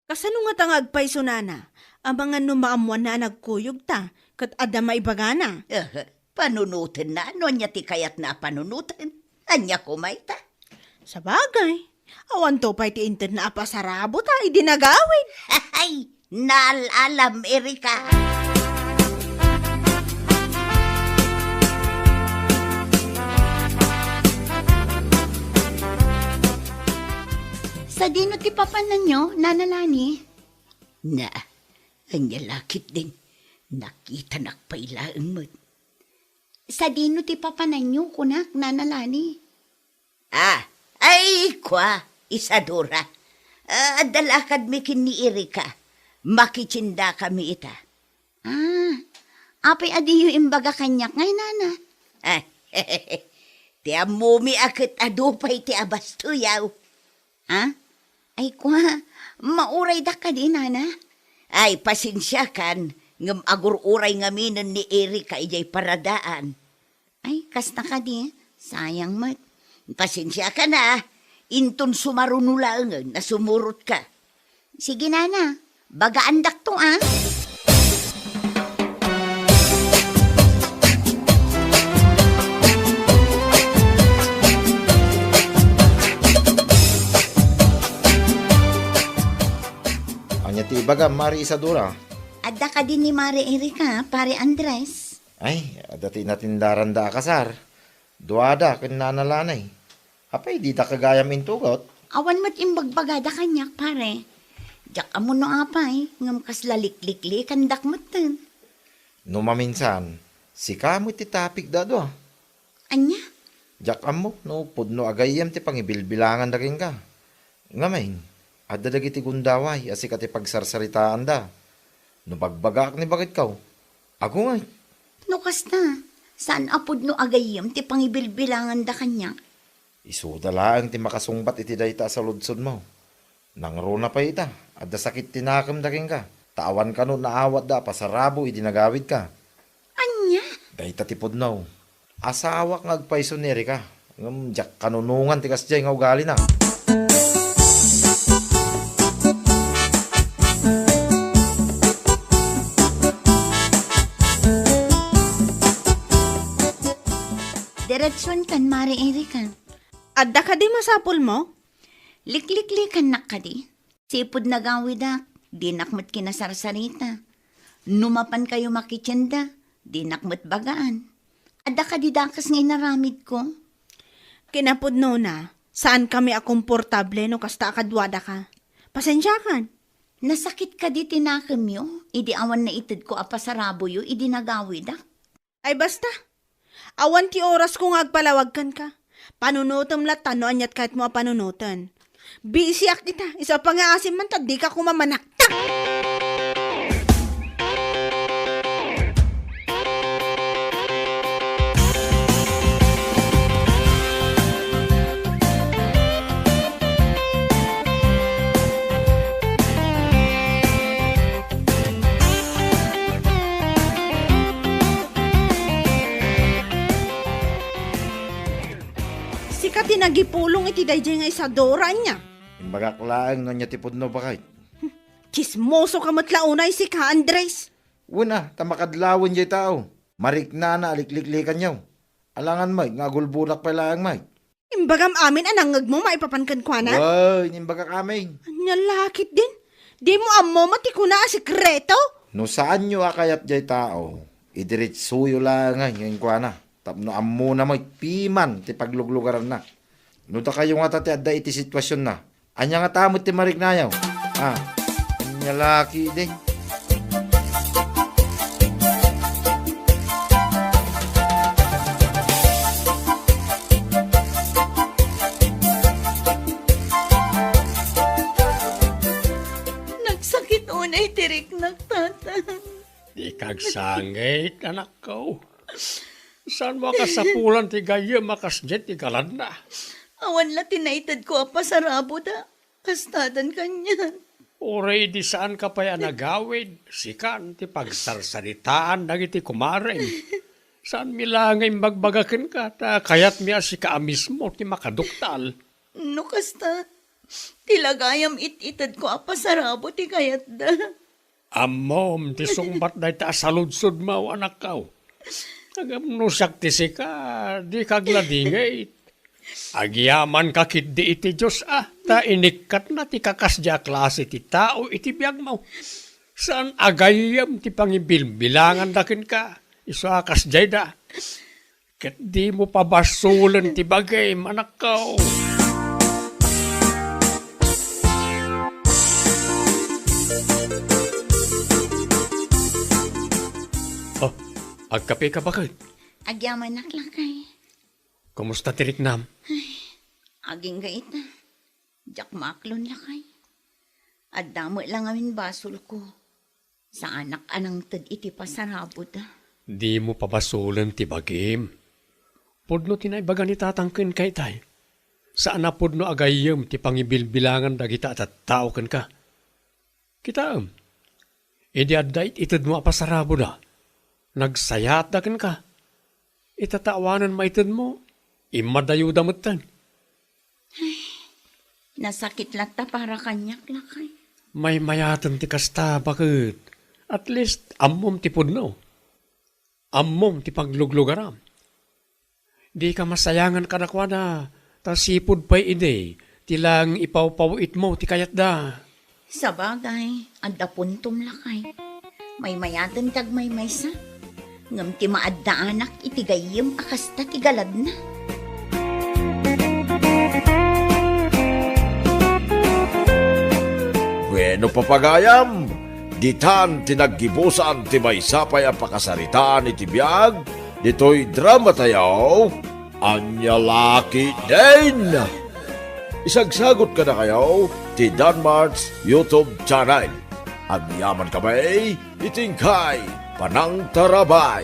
Kasano ngata nga agpayso, nana? Amangan no maammoanna a nagkuyogta, ket adda maibagana. Eh, panunotenna? No ania ti kayatna a panunoten? Ania koma ita? Sabagay, awanto pay ti intedna a pasarabota idi nagawid. Ay, naal-alam, Erika. Sadino ti papananyo, Nana Lani? Na, ania la ketdin, nakitanak pay laeng met. Sadino ti papananyo, kunak, Nana Lani? Ah, ay, kua, Isadora. Ah, adda lakadmi ken ni Erika. Makitiendakami ita. Ah, apay a diyo imbaga kaniak ngay, nana? Ah, ti ammomi a ket adu pay ti abastoyaw. Ah? Ay, kua, mauraydak kadi, nana? Ay, pasensiakan, ngem agur-uray ngaminen ni Erika idiay paradaan. Ay, kasta kadi, sayang met. Pasensiakan a, inton sumaruno laengen a sumurotka. Sige, nana, bagaandakto, ah. Ania ti ibagam, Mari Isadora? Adda kadi ni Mari Erika, Pare Andres? Ay, adda ti natindaranda a kasar. Duada ken Nana Lanay. Apay, dida gayam intugot? Awan met imbagbagada kaniak, pare. Diak ammo no apay, ngem kasla likliklikandak metten. No maminsan, sika met ti tapigda a dua. Ania? Diak ammo no pudno a gayyem ti pangibilbilanganda kenka. Ngamin, adda dagiti gundaway a sika ti pagsarsaritaanda. No bagbagaak ni baketko, agungayt. No kasta, saan a pudno a gayyem ti pangibilbilanganda kaniak? Isuda laeng ti makasungbat iti dayta a saludsodmo. Nangruna pay ita, adda sakit ti nakemda kenka, ta awan kano naawatda a pasarabo idi nagawidka. Ania? Dayta ti pudno. Asawak nga agpayso ni Erika, ngem diak kanunongan ti kasdiay nga ugalina. Diretsuenkan, Mare Erika. Adda kadi masapulmo? Likliklikannak kadi. Sipud nagawidak, dinak met kinasarsarita. No mapankayo makitienda, dinak met bagaan. Adda kadi dakes nga inaramidko? Kinapudnona, saankami a komportable no kasta a kaduadaka. Pasensiakan. Nasakit kadi ti nakemyo idi awan naitedko a pasaraboyo idi nagawidak? Ay, basta. Awan ti orasko nga agpalawag kenka. Panunotem latta no aniat kayatmo a panunoten. Bisiak ita. Isu a pangngaasim man ta dika koma manaktak. Sika ti nagipulong iti daydiay nga Isadora, ania? Imbagak laeng no ania ti pudno, baket. Tsismoso ka met la unay sika, Andres. Wen a, ta makadlawen jay tao. Mariknana a likliklikanyo. Alangan met nga agulbodak pay laeng met. Imbagam amin a nangngegmo maipapan kenkuana? Wen, imbagak amin. Ania la ketdin? Dimo ammo met ti kuna a sekreto? No saanyo a kayat jay tao, idiretsoyo laeng kenkuana tapno ammona met piman ti pagluglugaranna. No dakayo ngata ti adda iti situasionna, ania ngata met ti mariknayo? Ah, ania la ketdin? Nagsakit unay ti riknak, tata. Dika agsangit, anakko. Saanmo a kasapulan ti gayyem a kasdiay ti galanna? Awan la ti naitedko a pasarabota. Kastadan kanian. Uray idi saanka pay a nagawid, sikan ti pagsarsaritaan dagiti kumarem. Saanmi la nga imbagbaga kenka, ta kayatmi a sika a mismo ti makaduktal. No kasta, Ti la gayam it-itedko a pasarabo ti kayatda. Ammom ti sungbat dayta a saludsodmo, anakko. Ngem no siak ti sika, dika agladingit. Agyamanka ketdi iti Dios a, ta inikkatna ti kakasdiay a klase ti tao iti biagmo. Saan a gayyem ti pangibilbilanganda kenka, isu a kasdiayda. Ket dimo pabasolen ti bagim, anakko. Oh, agkapeka, baket? Agyamanak, lakay. Kumusta ti riknam? Agingga ita. Diak maaklon, lakay. Adda met la ngamin basolko. Saanak a nangted iti pasaraboda. Dimo pabasolen ti bagim. Pudno ti naibaga ni tatang kenka itay. Saan a pudno a gayyem ti pangibilbilangan dagita a tattao kenka. Kitaem, idi adda it-itedmo a pasaraboda, nagsayaatda kenka. Ita ta awanen maitedmo, immadayoda metten. Nasakit latta para kaniak, lakay. Maymayaten ti kasta, baket. At least, ammom ti pudno. Ammom ti pagluglugaram. Dika masayangan kadakuada, ta sipud pay idi, ti lang ipawpawitmo ti kayatda. Sabagay, adda puntom, lakay. Maymayaten ti agmaymaysa. Ngem ti maaddaanak iti gayyem a kasta ti galadna. Bueno, papagayam, ditan ti naggibusan ti maysa pay a pakasaritaan iti biag ditoy dramatayo, Ania La Ketdin. Isagsagut kadakayo ti Danmart's YouTube channel. Agyaman kami iti inkay panangtarabay.